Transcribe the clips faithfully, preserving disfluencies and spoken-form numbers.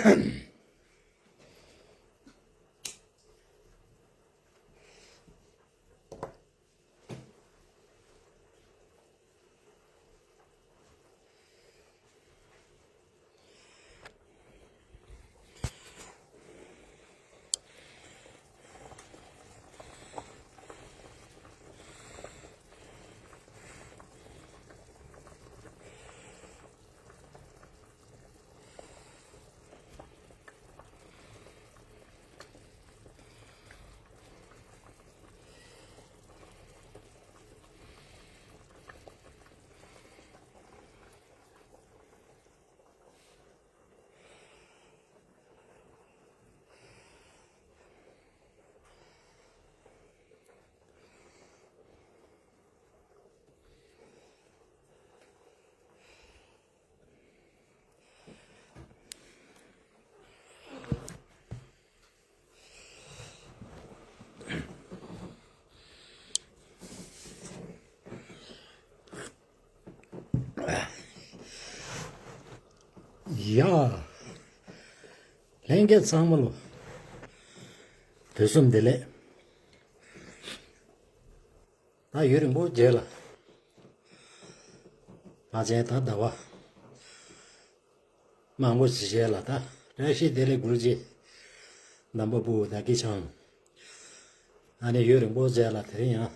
ཡ། ལྷན་རྒྱས་ཚང་མ་ལོ། དུས་གསུམ་བདེ་ལེགས། ད་ཡུན་རིང་པོ་རྗེས་ལ། ང་ཚོའི་ད་ཟླ་བ། མང་པོ་ཞིག་རྗེས་ལ་ད། བཀྲ་ཤིས་བདེ་ལེགས་གུ་རུ་རྗེ། ནམ་པ་སྤུ་བོ་ད་སྐྱིད་ཆང་། ཨ་ནི་ཡུན་རིང་པོ་རྗེས་ལ་དེ་རིང་ཡང་།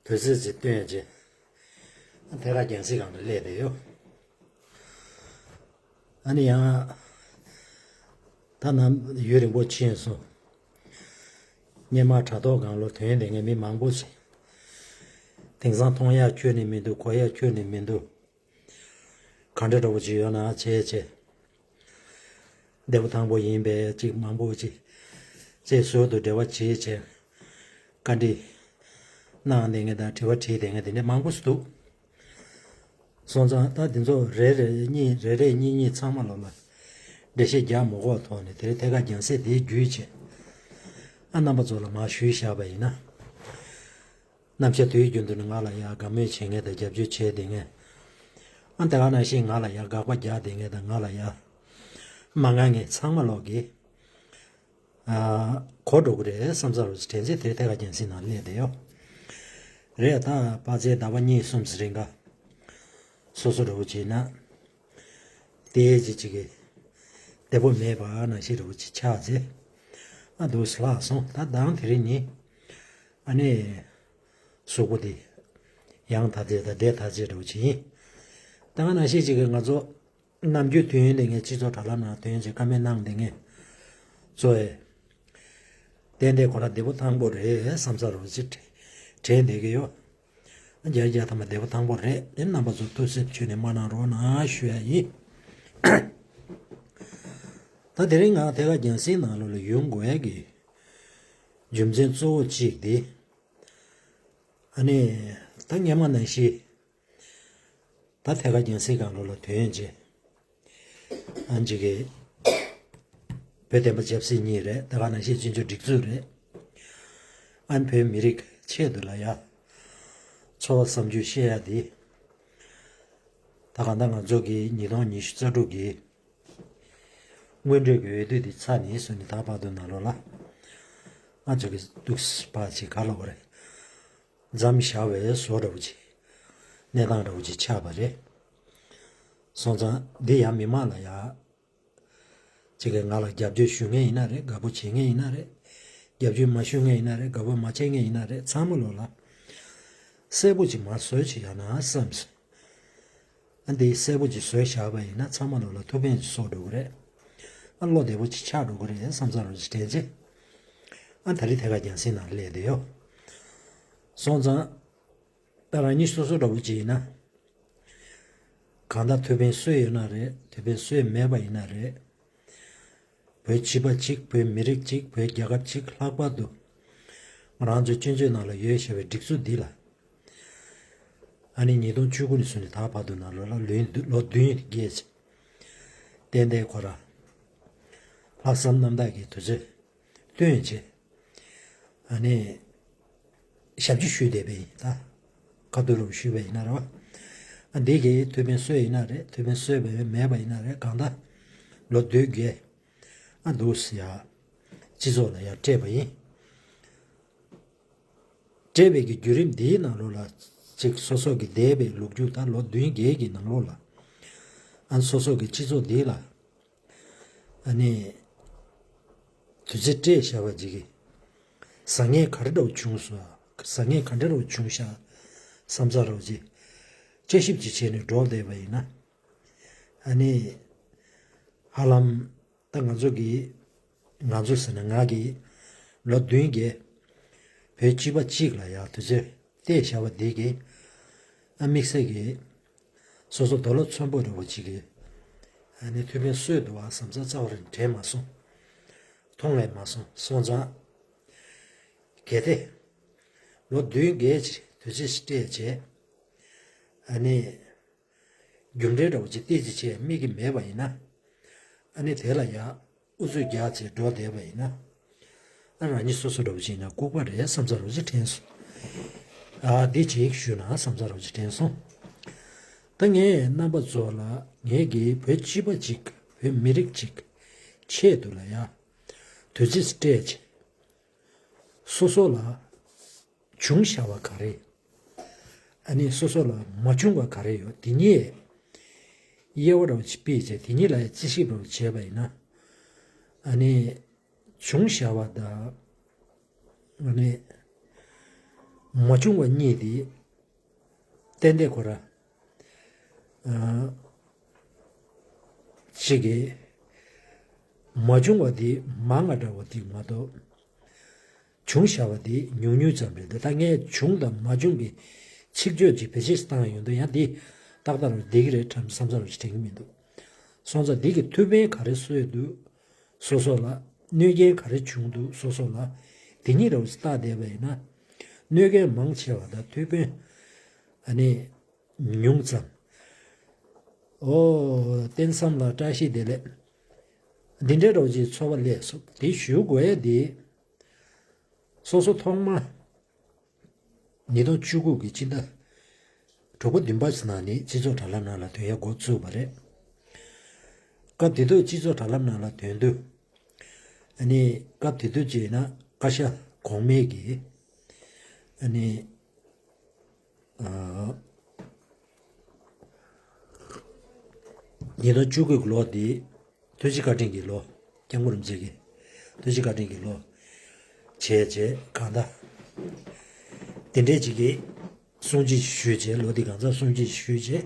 དུས་ཚོད་ཅིག་བཏོན་རྗེས། ཐད་ཀར་རྒྱང་སྲིང་སྒང་ལ་སླེབས་བསྡད་ཡོད། ཨ་ནི་ཡང་། ད་ནམ་ཡུན་རིང་པོ་ཕྱིན་སོང་། སྔོན་མ་དྲ་ཐོག་སྒང་ལ་ཐོན་བསྡད་མཁན་མི་མང་པོ་ཞིག་དེང་སང་མཐོང་ཡག་ཁྱོན་ནས་མི་འདུག་གོ་ཡག་ཁྱོན་ནས་མི་འདུག་ག་འདྲ་འདྲ་བོ་ཅིག་ཡོད་ན་བྱས་བྱས། བདེ་པོ་ཐང་པོ་ཡིན་པས་ཅིག་མང་པོ་ཅིག་བཅས་ཟུར་དུ་འབྲེལ་བ་བྱེད་བྱས། བཀའ་འདྲི་གནང་བསྡད་མཁན་དང་དྲི་བ་དྲིས་བསྡད་མཁན་དེ་འདྲ་མང་པོ་ཞིག་འདུག་སོང་ཙང་ད་འདི་ཚོ་རེ་རེ་གཉིས་རེ་རེ་གཉིས་གཉིས་ཚང་མ་ལོ་ལ་འགྲེལ་བཤད་རྒྱག་མ་དགོས་ཐོག་ནས་དེ་རིང་ཐད་ཀར་རྒྱང་སྲིང་དེའི་བརྒྱུད་བྱས། ཨ་རྣམ་པ་ཚོ་ལ་མར་ཞུས་བཞག་པ་ཡིན་ན། རྣམ་ཤེས་དུས་རྒྱུན་དུ་ནི་ང་ལ་ཡ་དགའ་མོས་བྱེད་མཁན་དང་རྒྱབ་སྐྱོར་བྱས་བསྡད་མཁན། ཨ་ད་ག་ནང་བཞིན་ང་ལ་ཡ་དགག་པ་རྒྱག་བསྡད་མཁན་དང་ང་ལ་ཡ་མ་དགའ་མཁན་ཚང་མ་ལོག་གི་ཨ་གོ་འགྲོ་གི་རེད་བསམ་ས་རུ་དྲན་ཚེ་དེ་ཐད་ཀར་རྒྱང་སྲིང་ནང་སླེབས་བསྡད་ཡོད། རེད་ད་དཔག་ཚད་ཟླ་བ་གཉིས་གསུམ་ཙམ་རིང་ག་སོ་སོ་འདྲ་བོ་བྱས་ན། དེའི་རྗེས་ཅིག་གི་བདེ་པོ་མེད་པ་ནང་བཞིན་འདྲ་བོ་ཅིག་ཆགས་ཚེ། ཨ་འདུག་སེ་ལྷག་སོང་ད་མདང་དེ་རིང་ནི། ཨ་ནི། གཟུགས་པོ་དེ། ཡང་ཐ་ཚད་དང་བདེ་ཐ་ཚད་འདྲ་བོ་ཅིག་ཡིན། ད་ག་ནང་བཞིན་ཅིག་གི་ང་ཚོ། ནམ་རྒྱུན་དུས་ཡུན་ལས་ངན་སྤྱི་ཚོགས་དྲ་ལམ་ནང་དུས་ཡུན་ཅིག་བཀའ་མོལ་གནང་བསྡད་མཁན། ཚོ་ཨེ། ཏན་ཏན་ཁོ་རང་བདེ་པོ་ཐང་པོ་རེད་བསམ་ས་རུ་ཅིག་དྲན་བསྡད་ཀྱི་ཡོད། རྒྱ་རྒྱ་ཐ་མ་བདེ་པོ་ཐང་པོ་རེད་དེ་རྣམ་པ་ཚོ་ཐུགས་སེམས་ཆུད་ནས་མ་གནང་རོགས་གནང་ཞུ་ཡ་ཡིན། ད་དེ་རིང་ང་ཐད་ཀར་རྒྱང་སྲིང་ནང་ལོགས་ལ་ཡོང་དགོས་ཡ་གི་རྒྱུ་མཚན་གཙོ་བོ་གཅིག་དེ། ཨ་ནི། ད་སྔོན་མ་ནང་བཞིན། ད་ཐད་ཀར་རྒྱང་སྲིང་སྒང་ལོགས་ལ་ཐོན་རྗེས། ཨ་ནི་ཅིག་གི་བོད་བསྟན་པ་ཆབ་སྲིད་གཉིས་རེད་ད་ག་ནང་བཞིན་སྤྱི་ཚོགས་སྒྲིག་འཛུགས་རེད། ཨ་ནི་བོད་མི་རིགས་ཆེད་དུ་ལ་ཡ། ཚོར་བ་བསམ་ཚུལ་བཤད་ཡ་དེ། ད་གང་ལྟར་ང་ཚོ་གི་ཉིས་སྟོང་ཉི་ཤུ་རྩ་དྲུག་གི་སྔོན་འགྲོའི་འོས་བསྡུ་དེ་ཚར་ནས་བཟུང་ནས་ད་བར་དུ་ནང་ལོགས་ལ་ང་ཚོ་གི་འདུག་པ་ཅིག་ག་ལ་བ་རེད། མཚམས་བཞག་པའི་བཟོ་འདྲ་བོ་ཅིག་གནས་སྟངས་འདྲ་བོ་ཅིག་ཆགས་པ་རེད། སོང་ཙང་འདི་ཡང་མི་མང་ལ་ཡ། ཅིག་གིས་ང་ལ་རྒྱབ་སྐྱོར་ཞུ་མཁན་ཡིན་ན་རེད་དགའ་པོ་བྱེད་མཁན་ཡིན་ན་རེད། རྒྱབ་སྐྱོར་མ་ཞུ་མཁན་ཡིན་ན་རེད་དགའ་པོ་མ་བྱེད་མཁན་ཡིན་ན་རེད་ཚང་མ་ལོ་ལ། གསལ་པོ་ཅིག་མར་བཟོས་ཅིག་ཡ་ན་བསམ་སོང་། ཨ་འདི་གསལ་པོ་ཅིག་བཟོས་བཞག་པ་ཡིན་ན་ཚང་མ་ལོ་ལ་ཐུགས་ཕན་ཅིག་གསོས་འགྲོ་གི་རེད། ཨ་བློ་བདེ་པོ་ཅིག་ཆགས་འགྲོ་གི་རེད་བསམ་ས་རུ་ཅིག་དྲན་ཚེ། ཨ་ད་རེས་ཐད་ཀར་རྒྱང་སྲིང་ནང་སླེབས་བསྡད་ཡོད། སོང་ཙང་། ད་རང་ཉིད་སོ་སོ་འདྲ་བོ་ཅིག་ཡིན་ན། གང་ལྟར་ཐུགས་ཕན་གསོས་ཡོད་ན་རེད་ཐུགས་ཕན་གསོས་མེད་པ་ཡིན་ན་རེད། བོད་སྤྱི་པ་གཅིག་བོད་མི་རིགས་གཅིག་བོད་རྒྱལ་ཁབ་གཅིག་ལྷག་པར་དུ། ང་རང་ཚོའི་སྤྱི་ཚོགས་ནང་ལ་ཡོད་བཞིན་པའི་སྒྲིག་འཛུགས་འདི་ལ། ཨ་ནི་ཉིས་སྟོང་བཅུ་དགུ་ནས་བཟུང་ནས་ད་བར་དུ་ནང་ལོགས་ལ་ལོ་ལོ་བདུན་བརྒལ་ཚེ། ཏན་ཏན་ཁོ་རང་། ལྷག་བསམ་རྣམ་དག་གི་དུས་ཚོད་བཏོན་བྱས། ཨ་ནི། ཞབས་ཕྱི་ཞུས་བསྡད་པ་ཡིན་ད། ཁ་ཐུག་རུ་ཞུས་པ་ཡིན་ན་རེད་བ། ཨ་འདི་གིས་ཐུགས་ཕན་གསོས་ཡིན་ན་རེད་ཐུགས་ཕན་གསོས་པ་མེད་པ་ཡིན་ན་རེད་གང་ལྟར། ལོ་བདུན་བརྒྱད་ཨ་འདུག་སེ་ཡ་སྤྱི་ཚོགས་ལ་ཡ་སྤྲད་པ་ཡིན། སྤྲད་པའི་གི་བརྒྱུད་རིམ་འདིའི་ནང་ལོགས་ལ་ཅིག་སོ་སོ་གི་འདས་པའི་ལོ་རྒྱུས་དང་ལོ་བདུན་བརྒྱད་ཀྱི་ནང་ལོགས་ལ་ཨ་སོ་སོ་གི་སྤྱི་ཚོགས་འདི་ལ་ཨ་ནི་དུས་ཚོད་སྤྲད་བཞག་པ་ཅིག་གི་བཟང་ངན་ག་རེ་འདྲ་བོ་བྱུང་སོང་། བཟང་ངན་ག་འདྲ་འདྲ་བོ་བྱུང་ཤག་བསམ་ཚར་བ་ཅིག་དཔྱད་ཞིབ་ཅིག་བྱས་ནས་འགྲོ་བསྡད་པ་ཡིན་ན། ཨ་ནི་ཧ་ལམ་ད་ང་ཚོ་གི་ང་ཚོ་ཟེར་ན་ང་གི་ལོ་བདུན་བརྒྱད་བོད་སྤྱི་པ་གཅིག་ལ་ཡང་དུས་ཚོད་གཏད་བཞག་པ་འདི་གི་ཨ་དམིགས་བསལ་གི་སོ་སོ་རྡོ་ལོ་ཚོན་པོ་འདྲ་བོ་ཅིག་གི་ཨ་ནི་ཐུགས་ཕན་གསོས་འདུག་བ་བསམ་ཚར་རྩ་བ་རེ་དྲན་མ་སོང་། མཐོང་ཡང་མ་སོང་། སོང་ཙང་གལ་ཏེ་ལོ་བདུན་བརྒྱད་ཅིག་དུས་ཚོད་ཅིག་སྤྲད་བྱས་ཨ་ནི་རྒྱུ་འབྲས་འདྲ་བོ་ཅིག་ཏོག་ཙམ་ཅིག་དམིགས་ཀྱི་མེད་པ་ཡིན་ན། ཨ་ནི་དེ་ལ་ཡང་ཨུ་ཚུགས་རྒྱག་ཚེ་འགྲོ་བསྡད་པ་ཡིན་ན། ཨ་རང་ཉིད་སོ་སོ་འདྲ་བོ་ཅིག་ཡིན་ན་ལྐུགས་པ་རེད་བསམ་ཚར་བ་ཅིག་དྲན་སོང་། ཨ་འདི་ཅིག་ཞུས་ན་བསམ་ཚར་བ་ཅིག་དྲན་སོང་། ད་ངས་རྣམ་པ་ཚོ་ལ་ངས་ཀྱི་བོད་སྤྱི་པ་ཅིག་བོད་མི་རིགས་ཅིག་ཆེད་དུ་ལ་ཡང་དུས་ཚོད་སྤྲད་ཅིག་སོ་སོ་ལ་བྱུང་བཞག་པ་ག་རེ། ཨ་ནི་སོ་སོ་ལ་མ་བྱུང་བ་ག་རེ་ཡོད་དེ་གཉིས་དབྱེ་བ་འདྲ་བོ་ཅིག་དཔྱད་བྱས་དེ་གཉིས་ལ་རྩིས་ཞིབ་འདྲ་བོ་བྱས་པ་ཡིན་ན། ཨ་ནི་བྱུང་བཞག་པ་དང་ཨ་ནི་མ་བྱུང་བ་གཉིས་དེ་ཏན་ཏན་ཁོ་ར་ཨ་ཅིག་གི་མ་བྱུང་བ་དེ་མང་ང་འདྲ་བོ་དེ་མ་གཏོགས། བྱུང་བཞག་པ་དེ་ཉུང་ཉུང་ཙམ་རེད་འདུག་ད་ངས་བྱུང་དང་མ་བྱུང་གི་ཚིག་བརྗོད་ཅིག་བེད་སྤྱོད་བཏང་ཡོང་དུས་ཡང་དེ་ཏག་ཏག་རེད་བསྡད་ཀྱི་རེད་དྲན་བསམ་ཚར་བ་ཞིག་དྲན་གྱི་མི་འདུག་སོང་ཙང་འདི་གི་ཐུགས་ཕན་ག་རེ་གསོས་འདུག་སོ་སོ་ལ་གནོད་སྐྱེལ་ག་རེ་བྱུང་འདུག་སོ་སོ་ལ་དེ་གཉིས་རེ་བ་ཞིག་བལྟ་བསྡད་པ་ཡིན་ན། གནོད་སྐྱོན་མང་ཆེ་བ་དང་ཐུགས་ཕན་ཨ་ནི་ཉུང་ཙམ། ཨོ་བསྟན་བསམ་ལགས་བཀྲ་ཤིས་བདེ་ལེགས། འདི་འདྲའི་རོགས་ཀྱི་འཚོ་བ་ལས་སོ་དེ་ཞུ་དགོས་ཡ་དེ། སོ་སོ་ཐོག་མ་ཉིས་སྟོང་བཅུ་དགུ་གི་སྤྱི་ཟླ་དྲུག་པ་བདུན་པ་ནང་ནས་སྤྱི་ཚོགས་དྲ་ལམ་ནང་ལ་ཐོན་ཡ་འགོ་བཙུགས་པ་རེད། སྐབས་དེ་དུས་སྤྱི་ཚོགས་དྲ་ལམ་ནང་ལ་ཐོན་དུས། ཨ་ནི་སྐབས་དེ་དུས་ཅེ་ན་བཀའ་ཤག་གོང་མའི་གི་ཨ་ནི་ཨ་ཉིས་སྟོང་བཅུ་དགུ་གི་ལོ་དེ་ཐུགས་རྗེ་བཀའ་དྲིན་གྱི་ལོ། སྐྱབས་མགོན་རིན་པོ་ཆེ་གི་ཐུགས་རྗེ་བཀའ་དྲིན་གྱི་ལོ་བྱས་རྗེས་གང་ལྟར་དེ་འདྲས་ཅིག་གི་སྲུང་བརྩི་ཞུས་རྗེས་ལོ་དེ་གང་ཚང་སྲུང་བརྩི་ཞུས་རྗེས་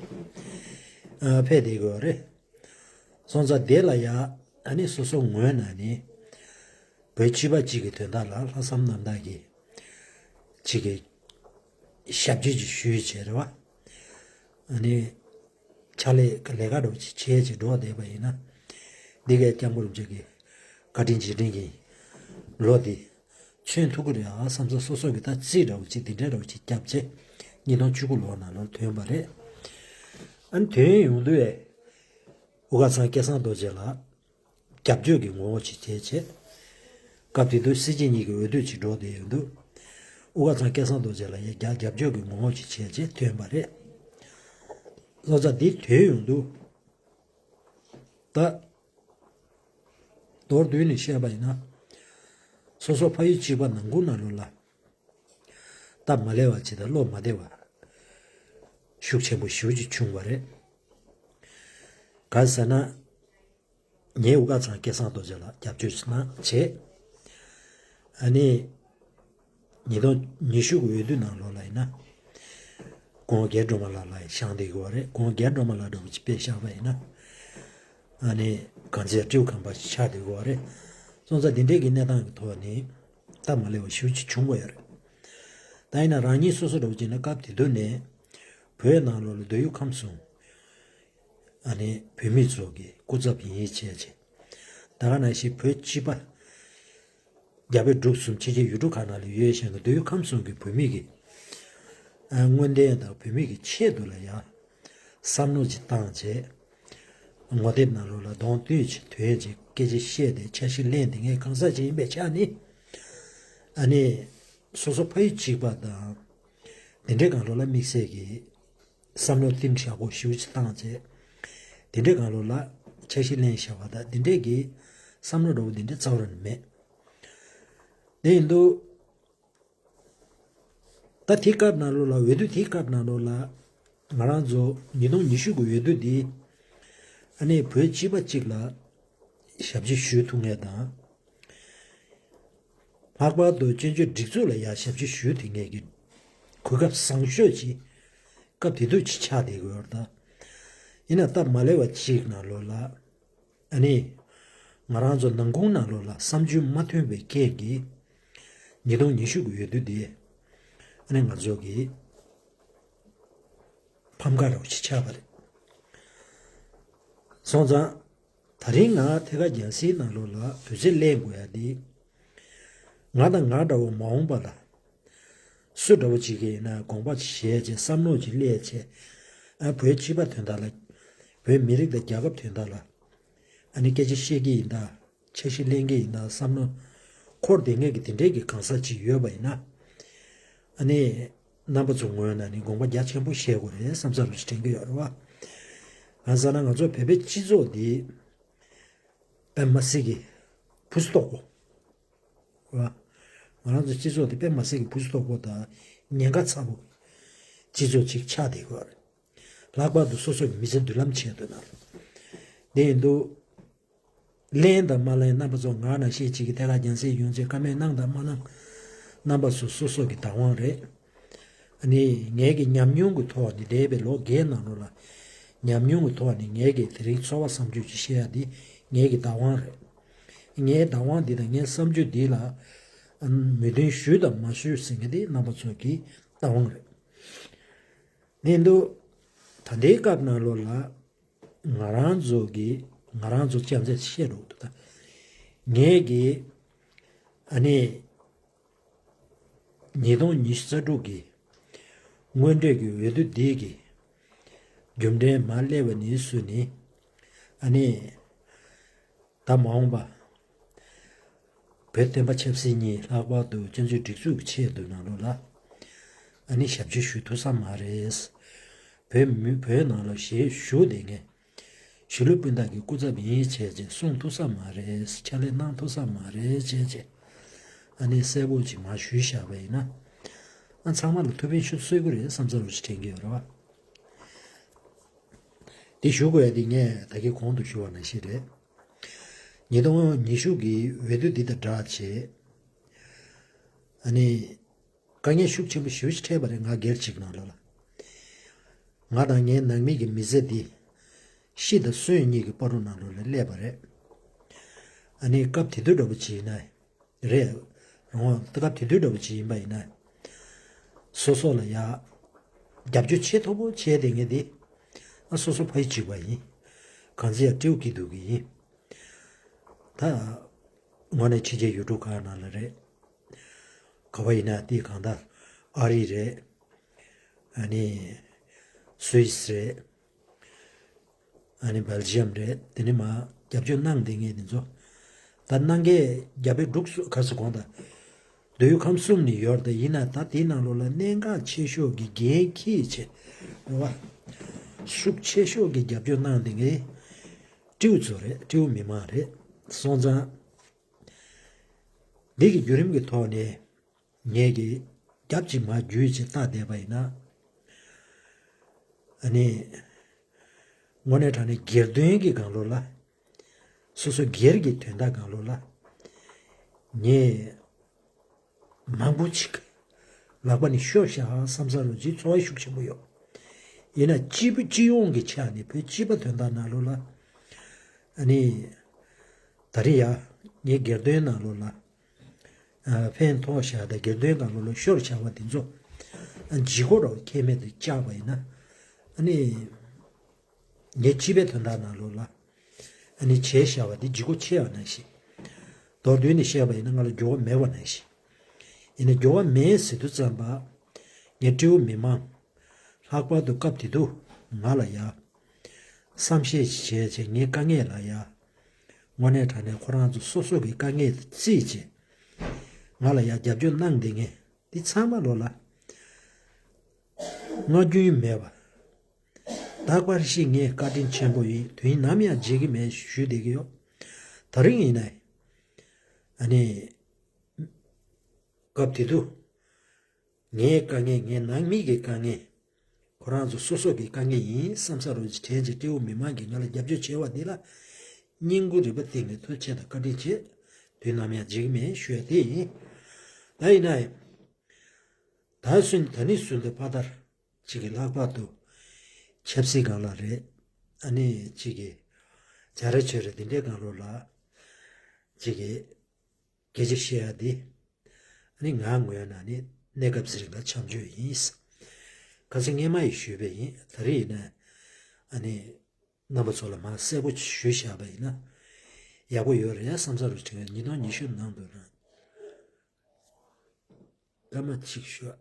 ཨ་ཕེབས་བསྡད་དགོས་པ་རེད། སོང་ཙང་དེ་ལ་ཡང་ཨ་ནི་སོ་སོ་ངོས་ནས་ནི་བོད་སྤྱི་པ་གཅིག་གི་དོན་དག་ལ་ལྷག་བསམ་རྣམ་དག་གིས་གཅིག་གི་ཞབས་ཕྱི་ཅིག་ཞུས་བྱས་རེད་བ། ཨ་ནི་ཕྱག་ལས་ཀྱི་ལས་ཀ་འདྲ་བོ་ཅིག་བྱས་ཅིག་འགྲོ་བསྡད་པ་ཡིན་ན། འདི་གའི་སྐྱབས་མགོན་རིན་པོ་ཆེ་གི་བཀའ་དྲིན་རྗེས་དྲན་གྱི་ལོ་འདི་མཚོན་ཐུབ་ཀྱི་རེད་ཨ་བསམ་ས་སོ་སོ་གི་ད་རྩིས་འདྲ་བོ་ཅིག་འདི་འདྲ་འདྲ་བོ་ཅིག་བརྒྱབ་བྱས་ཉིས་སྟོང་བཅུ་དགུ་ལོ་ནང་ལོར་ཐོན་པ་རེད། ཨ་ནི་ཐོན་ཡོང་དུས་ཨེ། དབུ་དཀར་ཚང་སྐལ་བཟང་རྡོ་རྗེ་ལགས་རྒྱབ་སྐྱོར་གྱི་ངོ་བོ་ཅིག་བྱས་བྱས། སྐབས་དེ་དུས་སྲིད་སྤྱི་གཉིས་ཀྱི་འོས་བསྡུ་ཅིག་འགྲོ་བསྡད་ཡོང་དུས། དབུ་དཀར་ཚང་སྐལ་བཟང་རྡོ་རྗེ་ལགས་ཡང་རྒྱ་རྒྱབ་སྐྱོར་གྱི་ངོ་བོ་ཅིག་བྱས་བྱས་ཐོན་པ་རེད། སོང་ཙང་འདི་ཐོན་ཡོང་དུས། ད། མདོར་བསྡུས་ནས་བཤད་པ་ཡིན་ན། སོ་སོ་ཕ་ཡུལ་གཅིག་པ་ནང་ཁུལ་ནང་ལོགས་ལ། སྟབས་མ་ལེགས་པ་ཅིག་དང་བློ་མ་བདེ་བ་ཤུགས་ཆེན་པོ་ཞེ་པོ་ཅིག་བྱུང་བ་རེད། ག་རེ་ཟེར་ན། ངས་དབུ་དཀར་ཚང་སྐལ་བཟང་རྡོ་རྗེ་ལགས་རྒྱབ་སྐྱོར་གནང་བྱས། ཨ་ནི། ཉིས་སྟོང་ཉི་ཤུ་གི་འོས་བསྡུ་ནང་ལོགས་ལ་ཡིན་ན། སྐུ་ངོ་རྒྱལ་སྒྲོལ་མ་ལགས་ལ་བཞེངས་བསྡད་ཡོད་རེད། སྐུ་ངོ་རྒྱལ་སྒྲོལ་མ་ལགས་འདྲ་བོ་ཅིག་དཔེ་བཞག་པ་ཡིན་ན། ཨ་ནི་གང་ཚེ་སྤྲེའུ་ཁང་པ་ཞིག་ཆགས་བསྡད་ཡོད་རེད། སོང་ཙང་འདི་འདྲའི་གི་གནས་སྟངས་ཀྱི་ཐོག་ནས་སྟབས་མ་ལེགས་པ་ཞེ་པོ་ཅིག་བྱུང་བ་ཡོད་རེད། ད་ཡིན་ན་རང་ཉིད་སོ་སོ་འདྲ་བོ་ཅིག་ན་སྐབས་དེ་དུས་ནས་བོད་ནང་ལོགས་ལ་མདོ་དབུས་ཁམས་གསུམ་ཨ་ནི་བོད་མི་ཚོ་གི་སྐུ་ཚབ་ཡིན་བྱས་བྱས། ད་ག་ནང་བཞིན་བོད་སྤྱི་པ་རྒྱ་བལ་འབྲུག་གསུམ་ཕྱི་རྒྱལ་ཡུལ་གྲུ་ཁག་ནང་ལ་ཡོད་བཞིན་དུ་མདོ་དབུས་ཁམས་གསུམ་གྱི་བོད་མི་གི་ཨ་དངོས་བདེན་དང་བོད་མི་གི་ཆེད་དུ་ལ་ཡང་བསམ་བློ་ཅིག་བཏང་བྱས། ངོ་དེབ་ནང་ལོགས་ལ་གདོང་སྟོན་ཅིག་དོན་ཅིག་སྐད་ཆ་བཤད་དེ་འཆར་གཞི་ལེན་དེ་ངས་གང་ཟག་ཅིག་ཡིན་པའི་ཆ་ནས་ཨ་ནི་སོ་སོ་ཕ་ཡུལ་གཅིག་པ་དང་དེ་འདྲའི་སྒང་ལོགས་ལ་དམིགས་བསལ་གྱི་བསམ་བློ་གཏིང་ཞག་པོ་ཞེ་པོ་ཅིག་བཏང་བྱས། དེ་འདྲའི་སྒང་ལོགས་ལ་ འཆར་གཞི་ལེན་བཞག་པ་དང་འདི་འདྲས་ཀྱི་བསམ་བློ་འདྲ་བོ་འདི་འདྲས་རྩ་བ་རང་ནས་མེད། དེ་ཡིན་དུས། ད་དེའི་སྐབས་ནང་ལོགས་ལ་འོས་བསྡུ་དེའི་སྐབས་ནང་ལོགས་ལ་ང་རང་ཚོ་ཉིས་སྟོང་ཉི་ཤུ་གི་འོས་བསྡུ་འདི་ཨ་ནི་བོད་སྤྱི་པ་གཅིག་ལ་ཞབས་ཕྱི་ཞུ་ཐུབ་མཁན་དང་། ལྷག་པར་དུ་སྤྱི་སྤྱོད་སྒྲིག་འཛུགས་ལ་ཡང་ཞབས་ཕྱི་ཞུ་ཐུབ་མཁན་གྱི་གོ་སྐབས་བཟང་ཤོས་ཅིག་སྐབས་དེ་དུས་ཅིག་ཆགས་བསྡད་ཡོད་རེད་ད། ཡིན་ན་སྟབས་མ་ལེགས་པ་ཅིག་ནང་ལོགས་ལ། ཨ་ནི། ང་རང་ཚོ་ནང་ཁུངས་ནང་ལོགས་ལ་བསམ་ཚུལ་མ་མཐུན་པའི་རྐྱེན་གྱིས། ཉིས་སྟོང་ཉི་ཤུ་གི་འོས་བསྡུ་དེ། ཨ་ནི་ང་ཚོ་གིས་ཕམ་ཁ་རོགས་ཤིག་ཆགས་པ་རེད། སོང་ཙང་། ད་རིང་ང་ཐད་ཀར་རྒྱལ་སྲིད་ནང་ལོགས་ལ་དུས་ཚོད་ལེན་དགོས་ཡ་དེ། ང་དང་ང་འདྲ་བོ་མ་འོངས་པ་ལ། སུ་འདྲ་བོ་ཅིག་གིས་ཡིན་ན་དགོངས་པ་བཞེས་བྱས་བསམ་བློ་ཅིག་སླེབས་བྱས། ཨ་བོད་སྤྱི་པ་དོན་དག་ལ། བོད་མི་རིགས་དང་རྒྱལ་ཁབ་དོན་དག་ལ། ཨ་ནི་སྐད་ཆ་བཤད་ཀྱི་ཡིན་ད། འཆར་གཞི་ལེན་གྱི་ཡིན་ད་བསམ་བློ་འཁོར་བསྡད་མཁན་གྱི་དེ་འདྲས་ཀྱི་གང་ཟག་ཅིག་ཡོད་པ་ཡིན་ན། ཨ་ནི། རྣམ་པ་ཚོ་ངོས་ནས་ནི་དགོངས་པ་རྒྱ་ཆེན་པོ་བཞེས་དགོས་རེད་བསམ་ཚར་བ་ཞིག་དྲན་གྱི་ཡོད་རེད་བ། གང་ཟེར་ན་ང་ཚོ་བོད་པའི་སྤྱི་ཚོགས་འདི། དཔེ་མི་སྲིད་ཀྱི་ཕུ་སུ་ཏོག་པོ། རེད་བ། ང་རང་ཚོ་སྤྱི་ཚོགས་དེ་དཔེ་མ་སྲིད་ཀྱི་ཕུ་སུ་ཏོག་པོ་དང་ཉེན་ཁ་ཚ་པོ་གི་སྤྱི་ཚོགས་ཅིག་ཆགས་བསྡད་ཡོད་རེད། ལྷག་པར་དུ་སོ་སོ་གི་མི་ཚེ་མདུན་ལམ་ཆེད་དུ་ན། དེ་ཡིན་དུས། ལེན་དང་མ་ལེན་རྣམ་པ་ཚོ་ང་ནང་བཞིན་ཅིག་གི་ཐད་ཀར་རྒྱལ་སྲིད་ཡོང་ཚེ་བཀའ་མོལ་གནང་དང་མ་གནང་། རྣམ་པ་ཚོ་སོ་སོ་གི་བདག་དབང་རེད། ཨ་ནི་ངེད་ཀྱི་ཉམས་མྱོང་གི་ཐོག་ནས་འདས་པའི་ལོ་བརྒྱད་ནང་ལོགས་ལ། ཉམས་མྱོང་གི་ཐོག་ནས་ངེད་ཀྱི་དེ་རིང་ཚོར་བ་བསམ་ཚུལ་ཅིག་བཤད་ཡ་འདི་ངེད་ཀྱི་བདག་དབང་རེད། ངའི་བདག་དབང་འདི་དང་ངའི་བསམ་ཚུལ་འདི་ལ། མོས་མཐུན་ཞུ་དང་མ་ཞུ་ཟེར་མཁན་འདི་རྣམ་པ་ཚོ་གི་བདག་དབང་རེད། ནས་འདུག་ད་ལྟའི་སྐབས་ནང་ལོགས་ལ། ང་རང་ཚོ་གི་ང་རང་ཚོ་ཅམ་ཚད་བཤད་འགྲོ་འདུག་ད། ངས་གི། ཨ་ནི། ཉིས་སྟོང་ཉི་ཤུ་རྩ་དྲུག་གི་སྔོན་འགྲོའི་གི་འོས་བསྡུ་འདི་གི་རྒྱུ་འབྲས་མར་སླེབས་པ་ནས་བཟུང་ནས། ཨ་ནི། ད་མ་འོངས་པ། བོད་བསྟན་པ་ཆབ་སྲིད་གཉིས་ལྷག་པར་དུ་སྤྱི་ཚོགས་སྒྲིག་འཛུགས་ཀྱི་ཆེད་དུ་ནང་ལོགས་ལ། ཨ་ནི་ཞབས་ཕྱི་ཞུ་ཐུབ་ས་མ་རེད། བོད་མི་བོད་ནང་ལ་ཞེས་ཞུ་བསྡད་མཁན། གཞིས་ལུས་སྤུན་ཟླ་གི་སྐུ་ཚབ་ཡིན་བྱས་བྱས་གསུང་ཐུབ་ས་མ་རེད། ཕྱག་ལས་གནང་ཐུབ་ས་མ་རེད་བྱས་བྱས། ཨ་ནི་གསལ་པོ་ཅིག་མར་ཞུས་བཞག་པ་ཡིན་ན། ཨ་ཚང་མ་ལ་ཐུགས་ཕན་ཤུགས་གསོས་ཀྱི་རེད་བསམ་ཚར་བ་ཞིག་དྲན་གྱི་ཡོད་རེད་བ། འདི་ཞུ་དགོས་ཡ་འདི་ངས་ད་གིན་གོང་དུ་ཞུ་བ་ནང་བཞིན་རེད། ཉིས་སྟོང་ཉི་ཤུ་གི་འོས་བསྡུ་འདི་དང་སྦྲགས་བྱས། ཨ་ནི། དཀའ་ངལ་ཤུགས་ཆེན་པོ་ཞེ་པོ་ཅིག་འཕྲད་པ་རེད། ང་སྒེར་གཅིག་ནང་ལོགས་ལ། ང་དང་ངའི་ནང་མི་གི་མི་ཚེ་འདི། ཤི་དང་གསོན་གཉིས་ཀྱི་བར་དུ་ནང་ལོགས་ལ་སླེབས་པ་རེད། ཨ་ནི་སྐབས་དེ་དུས་འདྲ་པོ་ཅིག་ཡིན་ན། རེད། རང་དབང་སྐབས་དེ་དུས་འདྲ་པོ་ཅིག་ཡིན་པ་ཡིན་ན། སོ་སོ་ལ་ཡ། རྒྱབ་སྐྱོར་བྱེད་ཐུབ་པོ་བྱས་བསྡད་མཁན་དེ། ཨ་སོ་སོ་ཕ་ཡུལ་གཅིག་པ་ཡིན། གང་ཚེ་ཡ་སྤྲེའུ་སྐྱིད་སྡུག་གི་ཡིན། ད། དངོས་གནས་ཕྱི་རྒྱལ་ཡུལ་གྲུ་ཁག་ནང་ལ་རེད། ག་བ་ཡིན་ན་དེ་གང་ལྟར་ཨ་རི་རེད། ཨ་ནི། སུད་སི་རེད། ཨ་ནི་སྦེལ་ཇི་ཡམ་རེད། དེ་ནི་མ་རྒྱབ་སྐྱོར་གནང་བསྡད་མཁན་དེ་ཚོ། ད་གནང་མཁན་རྒྱ་བལ་འབྲུག་གསུམ་ག་ཚོད་གོང་ད། མདོ་དབུས་ཁམས་གསུམ་ནས་ཡོད་རེད། ད་ཡིན་ན་ད་དེའི་ནང་ལོགས་ལ་གནད་འགག་ཆེ་ཤོས་ཀྱི་འགན་འཁྱེར་བྱས། རེད་བ། ཤུགས་ཆེ་ཤོས་ཀྱི་རྒྱབ་སྐྱོར་གནང་བསྡད་མཁན། སྤྲེའུ་ཚོ་རེད། སྤྲེའུ་མི་མང་རེད། སོང་ཙང་། འདི་གི་བརྒྱུད་རིམ་གྱི་ཐོག་ནས་ངས་ཀྱི་རྒྱབ་ཅིག་མར་བརྒྱུད་ཅིག་བལྟ་བསྡད་པ་ཡིན་ན། ཨ་ནི། དངོས་གནས་དྲང་གནས་སྒེར་དོན་གྱི་སྒང་ལོགས་ལ། སོ་སོ་སྒེར་གྱི་དོན་དག་སྒང་ལོགས་ལ། ངས། མང་པོ་ཅིག་ལག་པ་ནས་ཤོར་བཞག་བསམ་ས་རུ་ཅིག་ཚོར་བ་ཤུགས་ཆེན་པོ་ཡོད། ཡིན་ན་སྤྱི་པ་སྤྱི་ཡོངས་ཀྱི་ཆ་ནས་བོད་སྤྱི་པ་དོན་དག་ནང་ལོགས་ལ། ཨ་ནི། ད་རེས་ཡ། ངའི་སྒེར་དོན་ནང་ལོགས་ལ། ཨ་ཕན་ཐོགས་བཞག་དང་སྒེར་དོན་ནང་ལོགས་ལ་ཤོར་བཞག་པ་དེ་ཚོ། ཨ་ལྗིད་ཁོག་རོགས་ཁྱད་མེད་དུ་བཅག་པ་ཡིན་ན། ཨ་ནི། ངའི་སྤྱི་པའི་དོན་དག་ནང་ལོགས་ལ། ཨ་ནི་བྱས་བཞག་པ་འདི་ལྗིད་ཁོག་ཆེ་བ་ནང་བཞིན། མདོར་བསྡུས་ནས་བཤད་པ་ཡིན་ན་ང་ལ་འགྱུར་བ་མེད་པ་ནང་བཞིན། ཡིན་ན་འགྱུར་བ་མེད་ཟེར་དུས་ཙམ་པ། ངས་སྤྲེའུ་མི་མང་། ལྷག་པར་དུ་སྐབས་དེ་དུས་ང་ལ་ཡ། བསམ་ཤེས་བྱས་བྱས་ངའི་དཀའ་ངལ་ལ་ཡ། དངོས་གནས་དྲང་གནས་ཁོ་རང་ཚོ་སོ་སོ་གི་དཀའ་ངལ་དེ་བརྩིས་བྱས། ང་ལ་ཡ་རྒྱབ་སྐྱོར་གནང་བསྡད་མཁན་འདི་ཚང་མ་ལོ་ལ། སྔ་རྒྱུན་མེད་པ། རྟག་པར་ཤི་ངས་བཀའ་དྲིན་ཆེན་པོ་ཡིན། དུས་ནམ་ཡང་བརྗེད་ཀྱི་མེད་ཞུས་བསྡད་ཀྱི་ཡོད། ད་རིང་ཡིན་ནའི། ཨ་ནི། སྐབས་དེ་དུས། ངའི་དཀའ་ངལ། ངའི་ནང་མི་གི་དཀའ་ངལ། ཁོ་རང་ཚོ་སོ་སོ་གི་དཀའ་ངལ་ཡིན་བསམ་ས་རུ་དྲན་བྱས་སྤྲེའུ་མི་མང་གིས་ང་ལ་རྒྱབ་སྐྱོར་བྱས་པ་འདི་ལ། སྙིང་ཁུང་རུས་པ་གཏིང་ནས་ཐུགས་རྗེ་ཆེ་དང་བཀའ་དྲིན་ཆེ། དུས་ནམ་ཡང་བརྗེད་ཀྱི་མེད་ཞུ་ཡ་དེ་ཡིན། ད་ཡིན་ནའི། ད་གཟོད་ད་ནི་གཟོད་དུ་ཕ་དར་གཅིག་གི་ལྷག་པར་དུ་ཆབ་སྲིད་སྒང་ལ་རེད། ཨ་ནི་གཅིག་གི་བྱ་ར་བྱེད་ར་འདི་འདྲའི་སྒང་ལོགས་ལ་གཅིག་གི་སྐད་ཆ་བཤད་ཡ་འདི། ཨ་ནི་ང་ངོས་ནས་ནི་གནས་སྐབས་ཟེར་འགའ་བྱམས་ཆོས་ཡིན། ཁ་སང་སྔས་མ་ཡིས་ཞུས་པ་ཡིན། ད་རེས་ཡིན་ན་ཨ་ནི་རྣམ་པ་ཚོ་ལ་མ་གསལ་པོ་ཞུས་བཞག་པ་ཡིན་ན་ཡག་པོ་ཡོད་རེད་བསམ་ས་རུ་དྲན། ཉིས་སྟོང་ཉི་ཤུ་ནང་དུ་རང་སྐར་མ་གཅིག་ཞུ།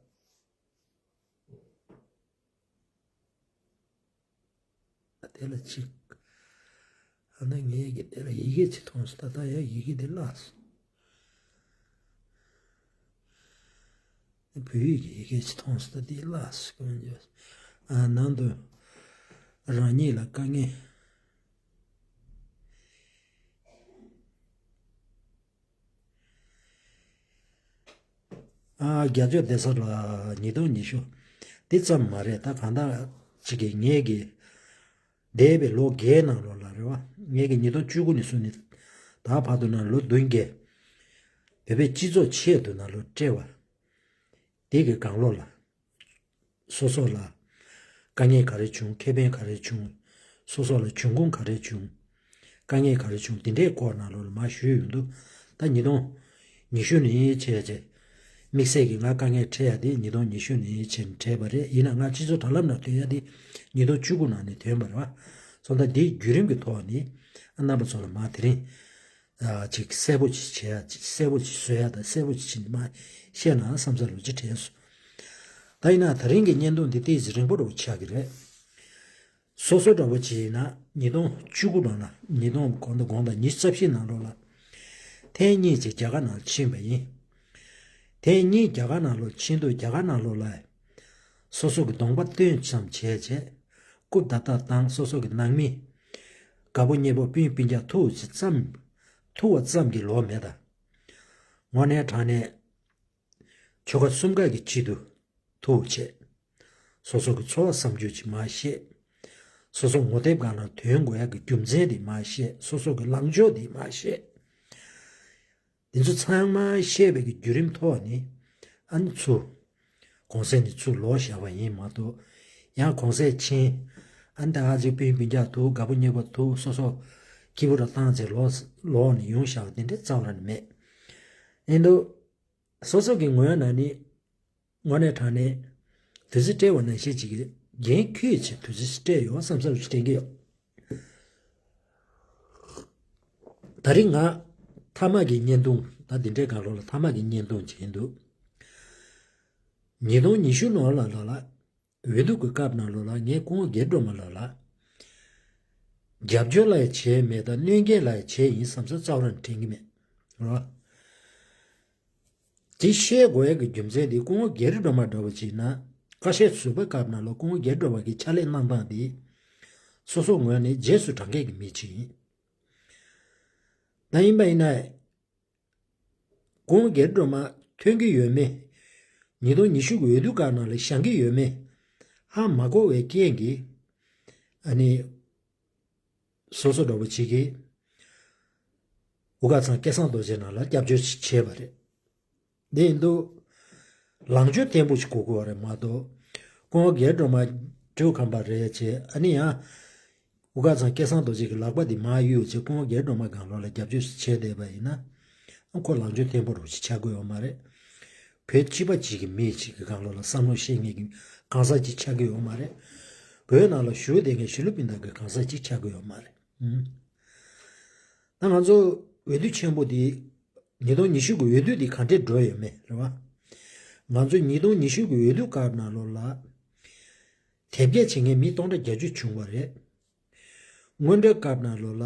དེ་ལ་གཅིག་ཨ་ནི་ངས་ཀྱི་དེ་ལ་ཡི་གེ་ཅིག་མཐོང་སོང་། ད་ལྟ་ཡང་ཡི་གེ་དེ་བརླག་སོང་། བོད་ཡིག་གི་ཡི་གེ་ཅིག་མཐོང་སོང་། ད་དེ་བརླག་སོང་། ཨ་ནང་དུ་རང་ཉིད་ལ་དཀའ་ངལ། ཨ། རྒྱ་ཆོས་སྡེ་ས་ལ་ཉིས་སྟོང་ཉི་ཤུ། འདི་ཙམ་མ་རེད། ད་གང་ལྟར་ཅིག་གི་ངས་ཀྱི་འདས་པའི་ལོ་བརྒྱད་ནང་ལོགས་ལ་རེད་བ། ངས་ཀྱི་ཉིས་སྟོང་བཅུ་དགུ་ནས་བཟུང་ནས་ད་བར་དུ་ན་ལོ་བདུན་བརྒྱད། བོད་པའི་སྤྱི་ཚོགས་ཆེད་དུ་ན་ལོ་སྤྲད་བ། དེ་གི་གང་ལོགས་ལ། སོ་སོ་ལ་དཀའ་ངལ་ག་རེ་བྱུང་། ཁེ་ཕན་ག་རེ་བྱུང་། སོ་སོ་ལ་འབྱུང་ཁུངས་ག་རེ་བྱུང་། དཀའ་ངལ་ག་རེ་བྱུང་། དེ་འདྲའི་སྐོར་ནང་ལོགས་ལ་མར་ཞུས་ཡོང་དུས། ད་ཉིས་སྟོང་ཉི་ཤུ་ནས་བྱས་བྱས། དམིགས་བསལ་གྱི་ང་དཀའ་ངལ་འཕྲད་ཡ་དེ་ཉིས་སྟོང་ཉི་ཤུ་ནས་བྱས་ནས་འཕྲད་པ་རེད། ཡིན་ན་ང་སྤྱི་ཚོགས་དྲ་ལམ་ནང་ཐོན་ཡ་དེ་ཉིས་སྟོང་བཅུ་དགུ་ནང་ནས་ཐོན་པ་རེད་བ། སོང་ཙང་དེའི་བརྒྱུད་རིམ་གྱི་ཐོག་ནས་རྣམ་པ་ཚོ་ལ་མར་དེ་རིང་ཅིག་གསལ་པོ་ཅིག་བྱེད་ཡ། ཅིག་གསལ་པོ་ཅིག་བཟོ་ཡ་དང་གསལ་པོ་ཅིག་བྱེད་ནས་མར་བཤད་ན་བསམ་ས་ལོ་ཅིག་དྲན་སོང་། ད་ཡིན་ན་ད་རིང་གི་བརྙན་ཐུང་འདི་ཏོག་ཙམ་རིང་པོ་འདྲ་བོ་ཆགས་ཀྱི་རེད། སོ་སོ་འདྲ་བོ་ཅིག་ཡིན་ན་ཉིས་སྟོང་བཅུ་དགུ་ནང་ལ། ཉིས་སྟོང་གོང་དང་གོང་དང་ཉི་ཤུ་རྩ་བཞི་ནང་ལོགས་ལ་ཐེངས་གཉིས་ཅིག་རྒྱ་གར་ནང་ལ་ཕྱིན་པ་ཡིན། ཐེངས་གཉིས་རྒྱ་གར་ནང་ལོགས་ཕྱིན་དུས་རྒྱ་གར་ནང་ལོགས་ལ་སོ་སོ་གི་གདོང་པ་སྟོན་ཙམ་བྱས་བྱས། རྐུབ་བརྡབ་བརྡབ་བཏང་། སོ་སོ་གི་ནང་མི་དགའ་པོ་ཉེ་པོ་སྤུན་སྤུན་ཀྱག་ཐུག་ཅིག་ཙམ། ཐུག་པ་ཙམ་གྱིས་ལོག་མེད་ད། དངོས་གནས་དྲང་གནས་ཆོལ་ཁ་གསུམ་ཀ་གི་ཆེད་དུ་ཐུག་བྱས། སོ་སོ་གི་ཚོར་བ་བསམ་རྒྱུ་ཅིག་མར་བཤད། སོ་སོ་ངོ་དེབ་སྒང་ལ་དོན་དགོས་ཡ་གི་རྒྱུ་མཚན་དེ་མར་བཤད། སོ་སོ་གི་ལངས་ཕྱོགས་དེ་མར་བཤད། དེ་ཚོ་ཚང་མ་བཤད་པའི་གི་བརྒྱུད་རིམ་ཐོག་ནས་ཨ་ནི་ཚུར་གོང་གསལ་ནས་ཚུར་ལོག་བཞག་པ་ཡིན་མ་གཏོགས། ཡང་གོང་གསལ་ཕྱིན། ཨ་ནི་ད་ཨ་ཙི་སྤུན་སྤུན་ཀྱག་ཐུག། དགའ་པོ་ཉེ་པོ་ཐུག། སོ་སོ་སྐྱིད་པོ་ར་བཏང་ཚེ་ལོག་ལོག་ནས་ཡོང་བཞག་པ་དེ་འདྲ་རྩ་བ་ནས་མེད། ཡིན་དུས། སོ་སོ་གི་ངོས་ནས་ནི། དངོས་གནས་དྲང་གནས། དུས་ཚོད་སྤྲད་པ་ནང་བཞིན་ཅིག་གི་འགན་འཁྱེར་བྱས་དུས་ཚོད་སྤྲད་ཡོད་བསམ་བསམ་ཞིག་དྲན་གྱི་ཡོད། ད་རིང་ང་མཐའ་མ་གི་བརྙན་ཐུང་། ད་འདི་འདྲའི་སྒང་ལོགས་ལ་མཐའ་མ་གི་བརྙན་ཐུང་བྱས་འདུག། ཉིས་སྟོང་ཉི་ཤུ་ནང་ལ་ལ་ལ། འོས་བསྡུ་གི་སྐབས་ནང་ལོགས་ལ་ངས་སྐུ་ངོ་སྒེར་སྒྲོལ་མ་ལགས་ལ་རྒྱབ་སྐྱོར་ལ་ཡང་བྱས་མེད་དང་གནོད་སྐྱེལ་ལ་ཡང་བྱས་ཡིན་བསམ་ས་རྩ་བ་རང་དྲན་གྱི་མེད། རོ། དེ་བཤད་དགོས་ཡ་གི་རྒྱུ་མཚན་དེ་སྐུ་ངོ་སྒེར་སྒྲོལ་མ་འདྲ་བོ་ཅིག་ན། ཀ་ཤས་ཟུར་པ་སྐབས་ནང་ལ་སྐུ་ངོ་སྒེར་སྒྲོལ་མ་གི་ཕྱག་ལས་གནང་སྟངས་དེ་སོ་སོ་ངོས་ནས་རྗེས་སུ་འབྲང་མཁན་གྱི་མི་ཅིག་ཡིན། ད་ཡིན་པ་ཡིན་ན། སྐུ་ངོ་སྒེར་སྒྲོལ་མ་ཐོན་གྱི་ཡོད་མེད། ཉིས་སྟོང་ཉི་ཤུ་གི་འོས་བསྡུ་སྐབས་ནང་ལ་བཞེངས་ཀྱི་ཡོད་མེད་ཧ་མ་གོ་བའི་རྐྱེན་གྱིས། ཨ་ནི། སོ་སོ་འདྲ་བོ་ཅིག་གིས་འུ་ཁ་ཚང་སྐལ་བཟང་རྡོ་རྗེ་ནང་ལ་སྐྱབས་བཅོལ་ཞིག་བྱས་པ་རེད། དེ་ཡིན་དུས། ལངས་ཕྱོགས་བརྟན་པོ་ཞིག་དགོས་ཀྱི་ཡོད་རེད་མ་གཏོགས། སྐུ་ངོ་སྒེར་སྒྲོལ་མ་སྤྲེའུ་ཁམས་པ་རེད་བྱས། ཨ་ནི་ཡང་། འུ་ཁ་ཚང་སྐལ་བཟང་རྡོ་རྗེ་གི་ལག་པ་འདི་མར་གཡུག་བྱས་སྐུ་ངོ་སྒེར་སྒྲོལ་མ་སྒང་ལོགས་ལ་རྒྱབ་སྐྱོར་ཞིག་བྱས་བསྡད་པ་ཡིན་ན། ཨ་ཁོ་ལངས་ཕྱོགས་བརྟན་པོ་རུ་ཞིག་ཆགས་ཀྱི་ཡོད་མ་རེད། བོད་སྤྱི་པ་གཅིག་གི་མི་གཅིག་གི་སྒང་ལོགས་ལ་བསམ་བློ་བཤད་མཁན་གྱི་གང་ཟག་ཅིག་ཆགས་ཀྱི་ཡོད་མ་རེད། བོད་ནང་ལ་བཞུགས་བསྡད་མཁན་གཞིས་ལུས་སྤུན་ཟླ་གི་གང་ཟག་ཅིག་ཆགས་ཀྱི་ཡོད་མ་རེད། ཨུམ། ད་ང་ཚོ་འོས་བསྡུ་ཆེན་པོ་འདི། ཉིས་སྟོང་ཉི་ཤུ་གི་འོས་བསྡུ་འདི་ག་འདྲས་འགྲོ་ཡོད་མེད་རེད་བ། ང་ཚོ་ཉིས་སྟོང་ཉི་ཤུ་གི་འོས་བསྡུ་སྐབས་ནང་ལོགས་ལ། དེབ་སྐྱེལ་བྱེད་མཁན་མི་སྟོང་ཕྲག་བརྒྱད་ཅུ་བྱུང་བ་རེད། སྔོན་འགྲོའི་སྐབས་ནང་ལོགས་ལ།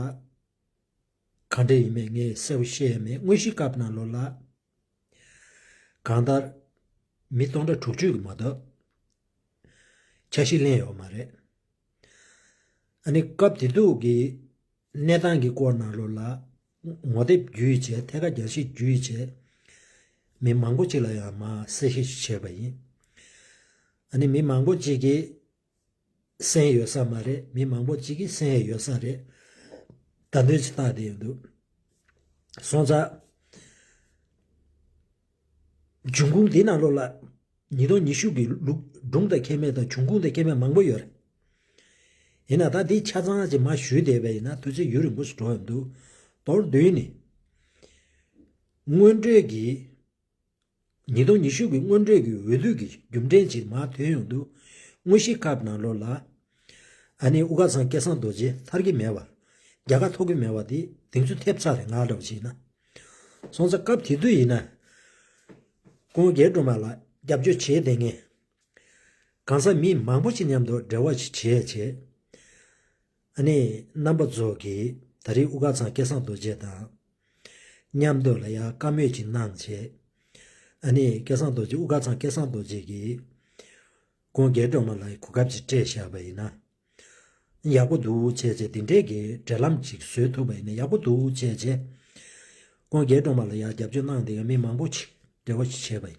ག་འདྲས་ཡིན་མེད་ངས་གསལ་པོ་ཤེས་ཡ་མེད། དངོས་གཞིའི་སྐབས་ནང་ལོགས་ལ། གང་ལྟར། མི་སྟོང་ཕྲག་དྲུག་ཅུ་གི་མ་གཏོགས། འཆར་གཞི་ལེན་ཡོད་མ་རེད། ཨ་ནི་སྐབས་དེ་དུས་ཀྱི་གནས་སྟངས་ཀྱི་སྐོར་ནང་ལོགས་ལ་ངོ་དེབ་བརྒྱུད་བྱས། ཐད་ཀར་རྒྱང་ཤེལ་བརྒྱུད་བྱས། མི་མང་པོ་ཅིག་ལ་ཡང་མར་གསལ་བཤད་ཞིག་བྱས་པ་ཡིན། ཨ་ནི་མི་མང་པོ་ཅིག་གིས་གསན་ཡོད་ས་མ་རེད། མི་མང་པོ་ཅིག་གིས་གསན་ཡོད་ས་རེད། བརྡ་དོན་ཅིག་བཏགས་བསྡད་ཡོད་འདུག་སོང་ཙང་། འབྱུང་ཁུངས་འདི་ནང་ལོགས་ལ་ཉིས་སྟོང་ཉི་ཤུ་གི་ལུགས་སྒྲུང་དང་ཁྱད་མེད་དང་། འབྱུང་ཁུངས་དང་ཁྱད་མེད་མང་པོ་ཡོད་རེད། ཡིན་ན་ད་འདི་ཆ་ཚང་ཅིག་མར་ཞུས་བསྡད་པ་ཡིན་ན་དུས་ཚོད་ཡུན་རིང་པོ་ཞིག་འགྲོ་ཡོང་འདུག་མདོར་བསྡུས་ནས། སྔོན་འགྲོའི་གི། ཉིས་སྟོང་ཉི་ཤུ་གི་སྔོན་འགྲོའི་གི་འོས་བསྡུ་གི་རྒྱུ་མཚན་ཅིག་མར་ཐོན་ཡོང་འདུག་དངོས་གཞིའི་སྐབས་ནང་ལོགས་ལ། ཨ་ནི་དབུ་དཀར་ཚང་སྐལ་བཟང་རྡོ་རྗེ་ཐར་གྱི་མེད་པ། རྒྱལ་ཁ་ཐོབ་ཀྱི་མེད་པ་དེ་གདེང་ཚོད་ཐེབས་ཚར་རེད། ང་འདྲ་བོ་བྱས་ན། སོང་ཙང་སྐབས་དེ་དུས་ཡིན་ན། ཁོང་རྒྱལ་སྒྲོལ་མ་ལགས་རྒྱབ་སྐྱོར་བྱས་བསྡད་མཁན། གང་ཟག་མི་མང་པོ་ཅིག་མཉམ་དུ་འབྲེལ་བ་ཞིག་བྱས་བྱས། ཨ་ནི་རྣམ་པ་ཚོ་གིས་ད་རེས་དབུ་དཀར་ཚང་སྐལ་བཟང་རྡོ་རྗེ་དང་མཉམ་དུ་ལ་ཡ་བཀའ་མོལ་ཅིག་གནང་བྱས། ཨ་ནི་སྐལ་བཟང་རྡོ་རྗེ། དབུ་དཀར་ཚང་སྐལ་བཟང་རྡོ་རྗེ་གིས་ཁོང་རྒྱལ་སྒྲོལ་མ་ལགས་གོ་སྐབས་ཅིག་སྤྲད་བཞག་པ་ཡིན་ན་ཡག་པོ་འདུག་བྱས་བྱས། དེ་འདྲའི་གི་འབྲེལ་ལམ་ཅིག་བཟོ་ཐུབ་པ་ཡིན་ན་ཡག་པོ་འདུག་བྱས་བྱས། ཁོང་རྒྱལ་སྒྲོལ་མ་ལགས་ཡར་རྒྱབ་སྐྱོར་གནང་བསྡད་མཁན་མི་མང་པོ་ཅིག་འབྲེལ་བ་ཞིག་བྱས་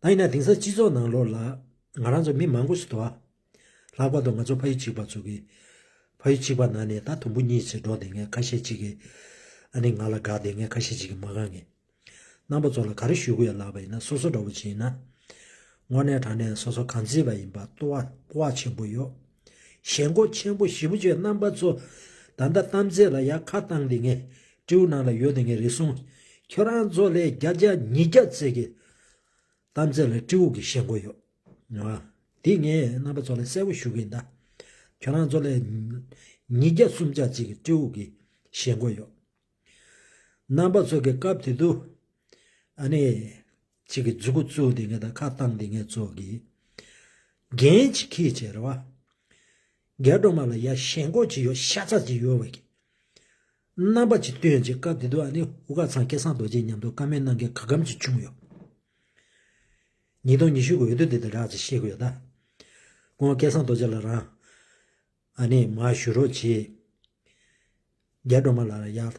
པ་ཡིན། ད་ཡིན་ན་དེང་སང་སྤྱི་ཚོགས་ནང་ལོགས་ལ་ང་རང་ཚོ་མི་མང་པོ་ཞིག་འདུག་ཨ། ལྷག་པར་དུ་ང་ཚོ་ཕ་ཡུལ་གཅིག་པ་ཚོ་གི། ཕ་ཡུལ་གཅིག་པ་ནང་ནས་ད་དུམ་བུ་གཉིས་ཙམ་འགྲོ་བསྡད་མཁན་ཁ་ཤས་ཅིག་གིས། ཨ་ནི་ང་ལ་དགའ་བསྡད་མཁན་ཁ་ཤས་ཅིག་གིས་མ་དགའ་མཁན། རྣམ་པ་ཚོ་ལ་ག་རེ་ཞུ་དགོས་ཡ་ལབ་པ་ཡིན་ན། སོ་སོ་འདྲ་བོ་བྱས་ན། དངོས་གནས་དྲང་གནས་སོ་སོ་གང་བྱེད་པ་ཡིན་པ་ལྟོ་བ་སྤོབས་པ་ཆེན་པོ་ཡོད། ཞེན་ཁོག་ཆེན་པོ་ཞེ་པོ་ཅིག་ཡོད། རྣམ་པ་ཚོ་ད་ལྟ་གཏམ་ཚེ་ལ་ཡ་ཁ་བཏང་བསྡད་མཁན། སྤྲེའུ་ནང་ལ་ཡོད་བསྡད་མཁན་རེ་ཟུང་། ཁྱོད་རང་ཚོ་ལས་བརྒྱ་ཆ་ཉིས་བརྒྱ་ཙམ་གྱིས་གཏམ་ཚེ་ལ་སྤྲེའུ་གི་ཞེན་ཁོག་ཡོད། ཨ། དེ་ངས་རྣམ་པ་ཚོ་ལ་གསལ་པོ་ཞུ་གི་ཡིན་ད། ཁྱོད་རང་ཚོ་ལས་ཉིས་བརྒྱ་སུམ་བརྒྱ་ཅིག་གི་སྤྲེའུ་གི་ཞེན་ཁོག་ཡོད། རྣམ་པ་ཚོ་གི་སྐབས་དེ་དུས། ཨ་ནི། ཅིག་གི་མཛུ་གུ་བཙུགས་བསྡད་མཁན་དང་ཁ་བཏང་བསྡད་མཁན་ཚོ་གིས། འགན་ཅིག་འཁྱེར་བྱས་རེད་བ། རྒྱལ་སྒྲོལ་མ་ལ་ཡ་ཞེན་ཁོག་ཅིག་ཡོད། ཤ་ཚ་ཅིག་ཡོད་པ་གི། རྣམ་པ་ཅིག་སྟོན་བྱས། སྐབས་དེ་དུས་ཨ་ནི་དབུ་དཀར་ཚང་སྐལ་བཟང་རྡོ་རྗེ་མཉམ་དུ་བཀའ་མོལ་གནང་མཁན་ག་གམ་ཅིག་བྱུང་ཡོད། ཉིས་སྟོང་ཉི་ཤུ་གི་འོས་བསྡུ་དེ་དང་སྦྲགས་ཅིག་བཤད་དགོས་ཡོད་ད། ཁོང་སྐལ་བཟང་རྡོ་རྗེ་ལགས་རང་། ཨ་ནི་མར་བཞུགས་རོགས་བྱེད། རྒྱལ་སྒྲོལ་མ་ལགས་ལ་ཡར་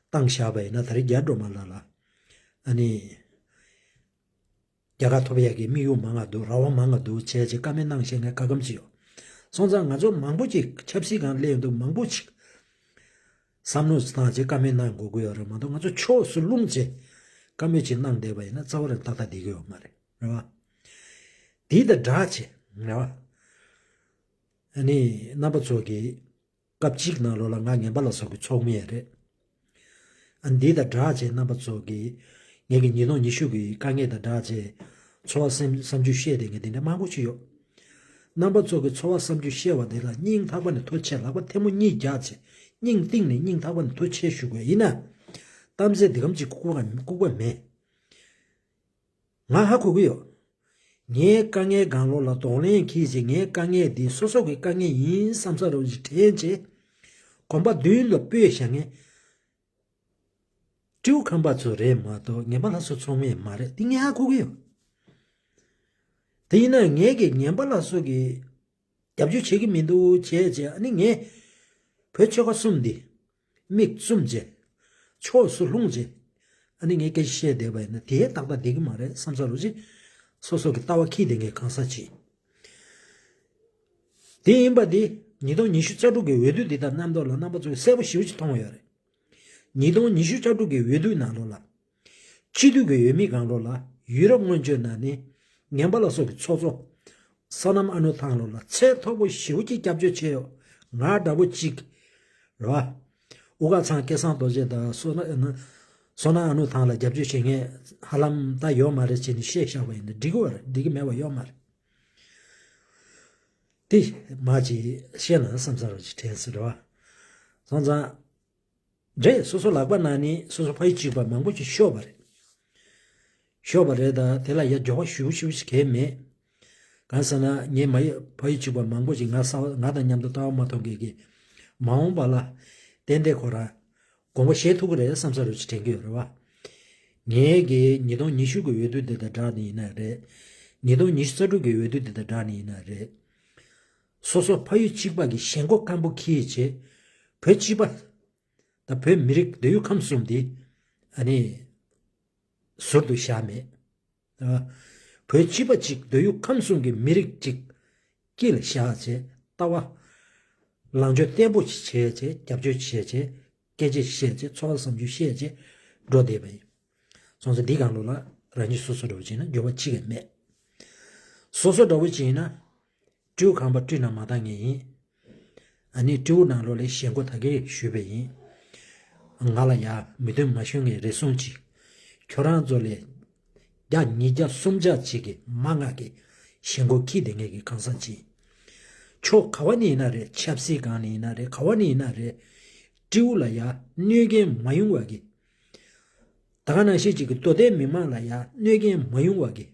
བཏང་བཞག་པ་ཡིན་ན། ད་རེས་རྒྱལ་སྒྲོལ་མ་ལགས་ལ། ཨ་ནི། རྒྱལ་ཁ་ཐོབ་ཡག་གི་དམིགས་ཡུལ་མང་ང་འདུག་རེ་བ་མང་ང་འདུག་བྱས་བྱས་བཀའ་མོལ་གནང་བཞག་མཁན་ག་གམ་ཅིག་ཡོད། སོང་ཙང་ང་ཚོ་མང་པོ་ཅིག་ཆབ་སྲིད་སྒང་སླེབས་འདུག་མང་པོ་ཅིག་བསམ་བློ་བཏང་བྱས་བཀའ་མོལ་གནང་དགོས་ཀྱི་ཡོད་རེད་མ་གཏོགས། ང་ཚོ་ཕྱོགས་སུ་ལྷུང་བྱས་བཀའ་མོལ་ཅིག་གནང་བསྡད་པ་ཡིན་ན་རྩ་བ་རང་ཏག་ཏག་བསྡད་ཀྱི་ཡོད་མ་རེད། རེད་བ། དེ་དང་སྦྲགས་བྱས། རེད་བ། ཨ་ནི་རྣམ་པ་ཚོ་གིས། སྐབས་གཅིག་ནང་ལོགས་ལ་ང་ངན་པ་ལ་སོགས་ཀྱི་ཚོགས་མི་ཡང་རེད། ཨ། འདི་དང་སྦྲགས་བྱས་རྣམ་པ་ཚོ་གིས། ངེད་ཀྱི་ཉིས་སྟོང་ཉི་ཤུ་གི་དཀའ་ངལ་དང་སྦྲགས་བྱས། ཚོར་བ་སེམས་བསམ་ཚུལ་བཤད་བསྡད་མཁན་དེ་འདྲ་མང་པོ་ཅིག་ཡོད། རྣམ་པ་ཚོ་གི་ཚོར་བ་བསམ་ཚུལ་བཤད་པ་དེ་ལ་སྙིང་ཐག་པ་ནས་ཐུགས་རྗེ་ཆེ། ལག་པ་ཐལ་མོ་གཉིས་བརྒྱབ་བྱས། སྙིང་གཏིང་ནས་སྙིང་ཐག་པ་ནས་ཐུགས་རྗེ་ཆེ་ཞུ་དགོས། ཡིན་ན། གཏམ་ཚེ་འདི་གམ་ཅིག་ལྐུགས་པ་ལྐུགས་པ་མེད། ང་ཧ་གོ་གི་ཡོད། ངའི་དཀའ་ངལ་སྒང་ལོགས་ལ་གདོང་ལེན་གྱིས་བྱས། ངའི་དཀའ་ངལ་འདི་སོ་སོ་གི་དཀའ་ངལ་ཡིན་བསམ་ས་རུ་ཞིག་དྲན་བྱས། གོམ་པ་མདུན་ལ་སྤོས་བཞག་མཁན་སྤྲེའུ་ཁམས་པ་ཚོ་རེད་མ་གཏོགས་ངན་པ་ལ་སོགས་ཚོགས་མི་མ་རེད། འདི་ངས་ཧ་གོ་གི་ཡོད། དེ་ཡིན་ན་ངས་ཀྱི་ངན་པ་ལ་སོགས་ཀྱི་རྒྱབ་སྐྱོར་བྱེད་ཀྱི་མི་འདུག་བྱས་བྱས། ཨ་ནི་ངས་བོད་ཆོལ་ཁ་གསུམ་འདི་མིག་བཙུམ་བྱས། ཕྱོགས་སུ་ལྷུང་བྱས། ཨ་ནི་ངས་སྐད་ཆ་བཤད་བསྡད་པ་ཡིན་ན་དེ་ཏག་ཏག་བསྡད་ཀྱི་མ་རེད་བསམ་ས་རུ་ཅིག་སོ་སོ་གི་ལྟ་བ་འཁྱེར་བསྡད་མཁན་གང་ཟག་ཅིག་དེ་ཡིན་པ་འདི་ཉིས་སྟོང་ཉི་ཤུ་རྩ་དྲུག་གི་འོས་བསྡུ་འདི་དང་མཉམ་དུ་ལ་རྣམ་པ་ཚོས་གསལ་པོ་ཞེ་པོ་ཅིག་མཐོང་ཡོད་རེད། ཉིས་སྟོང་ཉི་ཤུ་རྩ་དྲུག་གི་འོས་བསྡུའི་ནང་ལོགས་ལ། སྤྱི་འཐུས་ཀྱི་འོས་མི་སྒང་ལོགས་ལ་ཡུ་རོབ་སྔོན་བྱོན་ནང་ནས་ངན་པ་ལ་སོགས་ཀྱི་ཚོགས་གཙོ་བསོད་ནམས་ཨ་ནུ་ཐང་ལོགས་ལ་ཚད་མཐོ་པོ་ཞེ་པོ་ཅིག་སྐྱབས་བཅོལ་བྱས་ཡོད། ང་འདྲ་པོ་ཅིག་རེད་བ། དབུ་དཀར་ཚང་སྐལ་བཟང་རྡོ་རྗེ་དང་བསོད་ན་བསོད་ནམས་ཨ་ནུ་ཐང་ལ་རྒྱབ་སྐྱོར་བྱེད་མཁན་ཧ་ལམ་ད་ཡོད་མ་རེད་ཅེས་ནས་བཤད་བཞག་པ་ཡིན་ན་འགྲིག་གི་ཡོད་རེད། འགྲིག་གི་མེད་པ་ཡོད་མ་རེད། དེ་མ་ཅིག་བཤད་ན་བསམ་ས་རུ་ཅིག་དྲན་སྲིད་རེད་བ། སོང་ཙང་། རེད། སོ་སོ་ལག་པ་ནང་ནས་སོ་སོ་ཕ་ཡུལ་གཅིག་པ་མང་པོ་ཅིག་ཤོར་བ་རེད། ཤོར་བ་རེད། ད་དེ་ལ་ཡ་འགྱོད་པ་ཞེ་པོ་ཞེ་པོ་ཞིག་གང་ཡང་མེད། གང་ཟེར་ན་ངའི་མ་ཡི་ཕ་ཡུལ་གཅིག་པ་མང་པོ་ཞིག་ང་ས་ང་དང་མཉམ་དུ་ལྟ་བ་མ་མཐུན་མཁན་གྱི་མ་འོངས་པ་ལ་ཏན་ཏན་ཁོ་རང་དགོངས་པ་བཞེས་ཐུབ་ཀྱི་རེད་བསམ་ས་རུ་ཅིག་དྲན་གྱི་ཡོད་རེད་བ། ངས་ཀྱི་ཉིས་སྟོང་ཉི་ཤུ་གི་འོས་བསྡུ་དེ་དང་སྦྲགས་ནས་ཡིན་ན་རེད། ཉིས་སྟོང་ཉི་ཤུ་རྩ་དྲུག་གི་འོས་བསྡུ་དེ་དང་སྦྲགས་ནས་ཡིན་ན་རེད། སོ་སོ་ཕ་ཡུལ་གཅིག་པ་གི་ཞེན་ཁོག་སྐམ་པོ་འཁྱེར་བྱས། བོད་སྤྱི་པ་དང་བོད་མི་རིགས་སྡོད་ཡུལ་ཁམས་གསུམ་དེ་ཨ་ནི་ཟུར་དུ་བཞག་མེད། ཨ། བོད་སྤྱི་པ་གཅིག་སྡོད་ཡུལ་ཁམས་གསུམ་གྱི་མི་རིགས་གཅིག་དཀྱིལ་ལ་བཞག་བྱས། ལྟ་བ་ལངས་ཕྱོགས་བརྟན་པོ་ཞིག་བྱས་བྱས། རྒྱབ་སྐྱོར་བྱས་བྱས། སྐད་ཆ་བཤད་བྱས། ཚོར་བ་བསམ་ཚུལ་བཤད་བྱས་འགྲོ་བསྡད་པ་ཡིན། སོང་ཙང་འདི་སྒང་ལོགས་ལ་རང་ཉིད་སོ་སོ་འདྲ་བོ་བྱས་ན་འགྱུར་བ་ཅི་གང་མེད། སོ་སོ་འདྲ་བོ་བྱས་ན། སྤྲེའུ་ཁང་པ་སྤྲིན་ནང་མ་བཏང་མཁན་ཡིན། ཨ་ནི་སྤྲེའུ་ནང་ལོགས་ལ་ཞེན་ཁོག་ད་གིན་ཞུས་པ་ཡིན། ང་ལ་ཡ་མི་དོན་མ་ཞུ་མཁན་རེ་ཟུང་ཅིག་ཁྱོད་རང་ཚོ་ལས་བརྒྱ་ཉིས་བརྒྱ་སུམ་བརྒྱ་ཅིག་གི་མ་ང་གི་ཞེན་ཁོག་འཁྱེར་བསྡད་མཁན་གྱི་གང་ཟག་ཅིག་ཕྱོགས་ག་བ་ནས་ཡིན་ན་རེད། ཆབ་སྲིད་སྒང་ནས་ཡིན་ན་རེད། ག་བ་ནས་ཡིན་ན་རེད། སྤྲེའུ་ལ་ཡ་གནོད་སྐྱོན་མ་ཡོང་བ་གི། ད་ག་ནང་བཞིན་ཅིག་གི་མདོ་སྟོད་མི་མང་ལ་ཡ་གནོད་སྐྱོན་མ་ཡོང་བ་གི།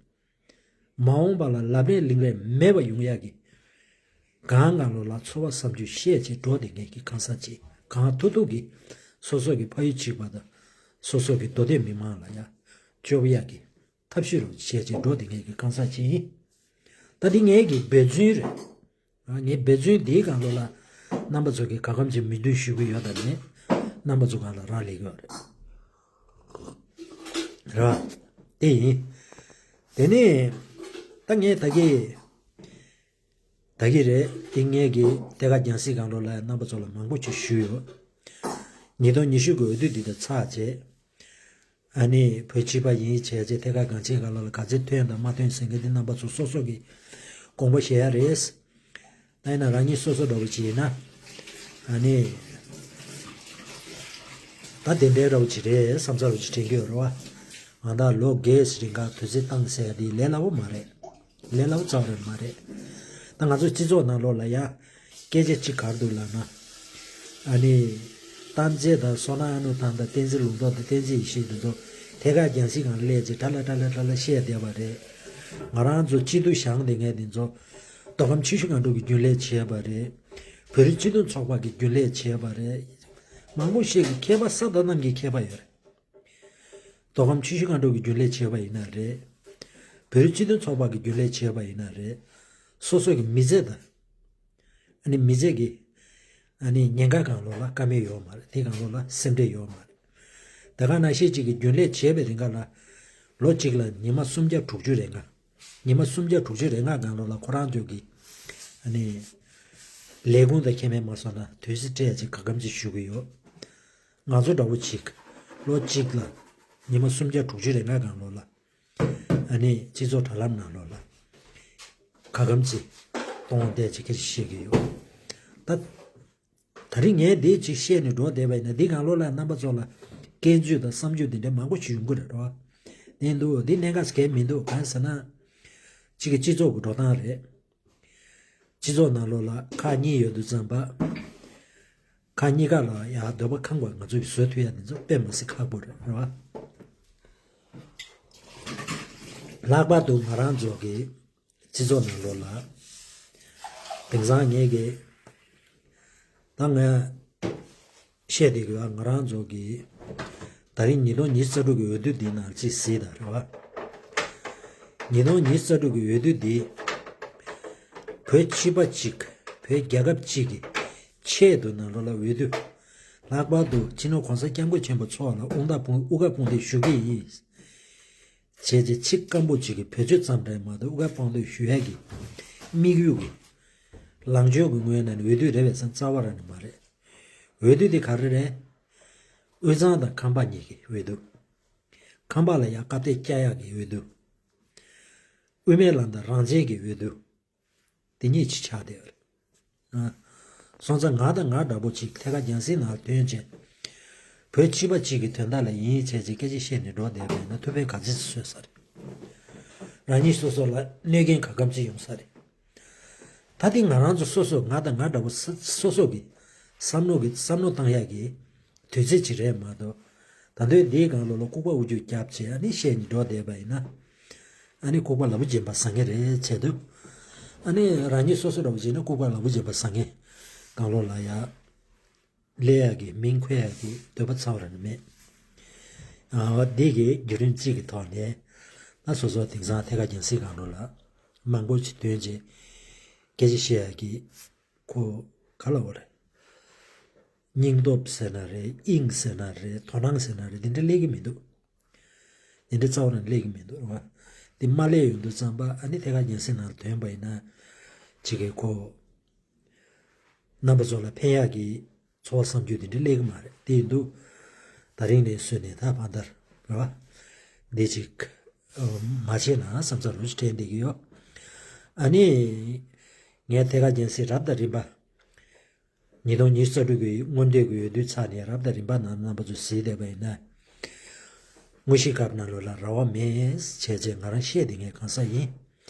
མ་འོངས་པ་ལ་ལབ་གླེང་ལིང་རེ་མེད་པ་ཡོང་ཡག་གི། གང་གང་ལོགས་ལ་ཚོར་བ་བསམ་ཚུལ་བཤད་བྱས་འགྲོ་བསྡད་མཁན་གྱི་གང་ཟག་ཅིག་གང་ཐུབ་ཐུབ་ཀྱིས་སོ་སོ་གི་ཕ་ཡུལ་གཅིག་པ་དང་སོ་སོ་གི་མདོ་སྟོད་མི་མང་ལ་ཡ་སྐྱོབ་ཡག་གི་ཐབས་ཤེས་རོགས་བྱས་བྱས་འགྲོ་བསྡད་མཁན་གྱི་གང་ཟག་ཅིག་ཡིན། ད་འདི་ངའི་གི་འབད་བརྩོན་རེད། ཨ། ངའི་འབད་བརྩོན་འདིའི་སྒང་ལོགས་ལ་རྣམ་པ་ཚོ་གིས་ག་གམ་ཅིག་མོས་མཐུན་ཞུ་གི་ཡོད་དམ་མེད། རྣམ་པ་ཚོ་སྒང་ལ་རག་ལས་ཀྱི་ཡོད་རེད། རེད་བ། དེ་ཡིན། དེ་ནས་ད་ངས་ད་གི་ད་གི་རེད། དེ་ངས་གི་ཐད་ཀར་རྒྱང་སྲིང་སྒང་ལོགས་ལ་རྣམ་པ་ཚོ་ལ་མང་པོ་ཅིག་ཞུས་ཡོད། ཉིས་སྟོང་ཉི་ཤུ་གི་འོས་བསྡུ་འདི་དང་ཚར་རྗེས། ཨ་ནི་བོད་སྤྱི་པ་ཡིན་བྱས་རྗེས་ཐད་ཀར་རྒྱང་སྲིང་སྒང་ལོགས་ལ་ག་ཚོད་ཐོན་དང་མ་ཐོན་ཟེར་མཁན་འདི་རྣམ་པ་ཚོ་སོ་སོ་གི་དགོངས་པ་བཞེས་ཡ་རེད། ད་ཡིན་ན་རང་ཉིད་སོ་སོ་འདྲ་བོ་ཅིག་ཡིན་ན། ཨ་ནི། ད་དེ་འདྲའི་འདྲ་བོ་ཅིག་རེད་བསམ་ཚར་བ་ཅིག་དྲན་གྱི་ཡོད་རེད་བ། ང་ད་ལོ་བརྒྱད་རིང་ག་དུས་ཚོད་བཏང་ཟེར་ཡ་དེ་ལས་སླ་བོ་མ་རེད། ལས་སླ་བོ་རྩ་བ་རེད་མ་རེད། ད་ང་ཚོ་སྤྱི་ཚོགས་ནང་ལོགས་ལ་ཡ། སྐད་ཆ་གཅིག་ག་རེ་འདུག་ལབ་ན། ཨ་ནི། གཏམ་བརྗོད་དང་བསོད་ནམས་ཨ་ནུ་ཐང་དང་བསྟན་འཛིན་ལུང་རྟོགས་དང་བསྟན་འཛིན་ཡེ་ཤེས་འདི་ཚོ་ཐད་ཀར་རྒྱང་སྲིང་སྒང་སླེབས་རྗེས་ཁྲ་ལ་ཁྲ་ལ་ཁྲ་ལ་བཤད་བསྡད་པ་རེད། ང་རང་ཚོ་སྐྱིད་སྡུག་བཞེངས་བསྡད་མཁན་འདི་ཚོ། མདོ་ཁམས་ཆུ་བཞི་སྒང་དྲུག་གི་རྒྱུན་ལས་བྱས་པ་རེད། བོད་རིགས་སྤྱི་མཐུན་ཚོགས་པ་གི་རྒྱུན་ལས་བྱས་པ་རེད། མང་པོ་ཞིག་གི་མཁས་པ་ས་དང་གནམ་གྱི་མཁས་པ་ཡོད་རེད། མདོ་ཁམས་ཆུ་བཞི་སྒང་དྲུག་གི་རྒྱུན་ལས་བྱས་པ་ཡིན་ན་རེད། བོད་རིགས་སྤྱི་མཐུན་ཚོགས་པ་གི་རྒྱུན་ལས་བྱས་པ་ཡིན་ན་རེད། སོ་སོ་གི་མི་ཚེ་དང་། ཨ་ནི་མི་ཚེ་གི། ཨ་ནི་ཉེན་ཁ་སྒང་ལོགས་ལ་ཀ་མེད་ཡོད་མ་རེད། དེ་སྒང་ལོགས་ལ་སེམས་ཁྲལ་ཡོད་མ་རེད། ད་ག་ནང་བཞིན་གཅིག་གི་རྒྱུན་ལས་བྱས་པའི་རིང་ག་ལ། ལོ་གཅིག་ལ་ཉི་མ་སུམ་བརྒྱ་དྲུག་ཅུ་རེ་ལྔ། ཉི་མ་སུམ་བརྒྱ་དྲུག་ཅུ་རེ་ལྔ་སྒང་ལོགས་ལ་ཁོ་རང་ཚོ་གི། ཨ་ནི། ལས་ཁུངས་དང་ཁྱད་མེད་མ་སོང་ན་དུས་ཚོད་སྤྲད་ཅིག་ག་གམ་ཅིག་ཞུ་གི་ཡོད། ང་ཚོ་འདྲ་བོ་ཅིག་ལོ་གཅིག་ལ་ཉི་མ་སུམ་བརྒྱ་དྲུག་ཅུ་རེ་ལྔ་སྒང་ལོགས་ལ། ཨ་ནི་སྤྱི་ཚོགས་དྲ་ལམ་ནང་ལོགས་ལ་ག་གམ་ཅིག་གཏོང་བསྡད་ཅིག་སྐད་ཆ་བཤད་ཀྱི་ཡོད། ད། ད་རིང་ངས་འདི་ཅིག་བཤད་ནས་འགྲོ་བསྡད་པ་ཡིན་ན་འདི་སྒང་ལོགས་ལ་རྣམ་པ་ཚོ་ལ་སྐྱོན་བརྗོད་དང་བསམ་ཚུལ་འདི་འདྲ་མང་པོ་ཞིག་ཡོང་གི་རེད་རོ། ནས་འདུག་འདི་གནད་འགག་གལ་མི་འདུག་གང་ཟེར་ན། གཅིག་གི་སྤྱི་ཚོགས་ཀྱི་འགྲོ་སྟངས་རེད། སྤྱི་ཚོགས་ནང་ལོགས་ལ་ཁག་གཉིས་ཡོད་དུས་ཙམ་པ། ཁག་གཉིས་ཀ་ལ་ཡ་འདོད་པ་ཁེངས་པ་ང་ཚོ་གིས་བཟོ་ཐུབ་ཡ་འདི་ཚོ་དཔེ་མི་སྲིད་ཁག་པོ་རེད་རེད་བ། ལྷག་པར་དུ་ང་རང་ཚོ་གི་སྤྱི་ཚོགས་ནང་ལོགས་ལ། དེང་སང་ངེད་ཀྱི། ད་ང་བཤད་བསྡད་ཀྱི་ཡོད། ང་རང་ཚོ་གི་ད་རིང་ཉིས་སྟོང་ཉི་ཤུ་རྩ་དྲུག་གི་འོས་བསྡུ་འདིའི་ནང་ཅིག་གཟིགས་དང་རེད་བ། ཉིས་སྟོང་ཉི་ཤུ་རྩ་དྲུག་གི་འོས་བསྡུ་འདི་བོད་ཕྱི་པ་གཅིག་བོད་རྒྱལ་ཁབ་གཅིག་གི་ཆེད་དུ་ནང་ལོགས་ལ་འོས་བསྡུ། ལྷག་པར་དུ་སྤྱི་ནོར་༸གོང་ས་༸སྐྱབས་མགོན་ཆེན་པོ་མཆོག་ལ་དབུ་མདའ་དཔུང་དབུ་ཁ་དཔུང་འདེགས་ཞུ་གི་ཡིན། བྱས་རྗེས་ཆེ་སྐམ་པོ་གཅིག་གིས་བེད་སྤྱོད་ཙམ་རེད་མ་གཏོགས་དབུ་ཁ་དཔུང་འདེགས་ཞུ་ཡག་གི་དམིགས་ཡུལ་གྱི་ལངས་ཕྱོགས་ཀྱི་ངོས་ནས་འོས་བསྡུ་རེད་པས་སམ་རྩ་བ་རང་ནས་མ་རེད། འོས་བསྡུ་དེ་ག་རེ་རེད། དབུས་གཙང་དང་ཁམས་པ་གཉིས་ཀྱི་འོས་བསྡུ། ཁམས་པ་ལ་ཡང་དཀའ་སྤྲད་བསྐྱལ་ཡག་གི་འོས་བསྡུ། དབུ་མའི་ལམ་དང་རང་བཙན་གྱི་འོས་བསྡུ། དེ་གཉིས་ཅིག་ཆགས་བསྡད་ཡོད་རེད། ཨ། སོང་ཙང་ང་དང་ང་འདྲ་པོ་ཅིག་ཐད་ཀར་རྒྱང་སྲིང་ནང་ཐོན་བྱས། བོད་སྤྱི་པ་གཅིག་གི་དོན་དག་ལ་ཡིན་བྱས་ཅིག་སྐད་ཆ་བཤད་ནས་འགྲོ་བསྡད་པ་ཡིན་ན་ཐུགས་ཕན་ག་ཚོད་ཅིག་གསོས་ས་རེད། རང་ཉིད་སོ་སོ་ལ་གནོད་སྐྱོན་ག་གམ་ཅིག་ཡོང་ས་རེད། ད་དེ་ང་རང་ཚོ་སོ་སོ་ང་དང་ང་འདྲ་པོ་ས་སོ་སོ་གི་བསམ་བློ་གི་བསམ་བློ་བཏང་ཡག་གི་དུས་ཚོད་ཅིག་རེད་མ་གཏོགས། ད་དུང་འདིའི་སྒང་ལོགས་ལ་ལྐུགས་པ་འུར་རྒྱུག་བརྒྱབ་བྱས་ཨ་ནི་བཤད་ནས་འགྲོ་བསྡད་པ་ཡིན་ན། ཨ་ནི་ལྐུགས་པ་ལ་བུ་སྦྱིན་པ་བཟང་ངན་རེད་བྱས་དུས། ཨ་ནི་རང་ཉིད་སོ་སོ་འདྲ་པོ་བྱས་ན་ལྐུགས་པ་ལ་བུ་སྦྱིན་པ་བཟང་ངན་སྒང་ལོགས་ལ་ཡ། སླེབས་ཡག་གི་མིང་འཁོད་ཡག་གི་འདོད་པ་རྩ་བ་རང་ནས་མེད། ཨ་འདི་གི་བརྒྱུད་རིམ་གཅིག་གི་ཐོག་ནས་ད་སོ་སོ་དེང་སང་ཐད་ཀར་རྒྱང་སྲིང་སྒང་ལོགས་ལ་མང་པོ་ཞིག་ཐོན་རྗེས། སྐད་ཆ་བཤད་ཡག་གི་ཁོ་ག་ལ་བ་རེད། སྙིང་སྟོབས་ཟེར་ན་རེད། དབྱིངས་ཟེར་ན་རེད། དོ་སྣང་ཟེར་ན་རེད། དེ་འདྲ་སླེབས་ཀྱི་མི་འདུག་དེ་འདྲ་རྩ་བ་ནས་སླེབས་ཀྱི་མི་འདུག་རེད་བ། དེ་མ་སླེབས་ཡོང་དུས་ཙམ་པ་ཨ་ནི་ཐད་ཀར་རྒྱང་སྲིང་ནང་ལ་ཐོན་པ་ཡིན་ན་ཅིག་གི་ཁོ་རྣམ་པ་ཚོ་ལ་ཕན་ཡག་གི་ཚོར་བ་བསམ་རྒྱུ་དེ་འདྲ་སླེབས་ཀྱི་མ་རེད། དེ་ཡིན་དུས་ད་རིང་ནས་བཟོས་ནས་ད་བར་དར་རེད་བ། འདི་ཅིག་མ་བྱས་ན་བསམ་ཚར་རུ་ཅིག་དྲན་བསྡད་ཀྱི་ཡོད། ཨ་ནི་ངས་ཐད་ཀར་རྒྱང་སྲིང་རབ་དང་རིམ་པ། ཉིས་སྟོང་ཉི་ཤུ་རྩ་དྲུག་གི་སྔོན་འདས་ཀྱི་འོས་བསྡུ་ཚར་ནས་རབ་དང་རིམ་པ་ནང་རྣམ་པ་ཚོ་གཟིགས་བསྡད་པ་ཡིན་ན། དངོས་གཞིའི་སྐབས་ནང་ལོགས་ལ་ར་བ་མེད་བྱས་བྱས་ང་རང་བཤད་བསྡད་མཁན་གང་ཟག་ཡིན།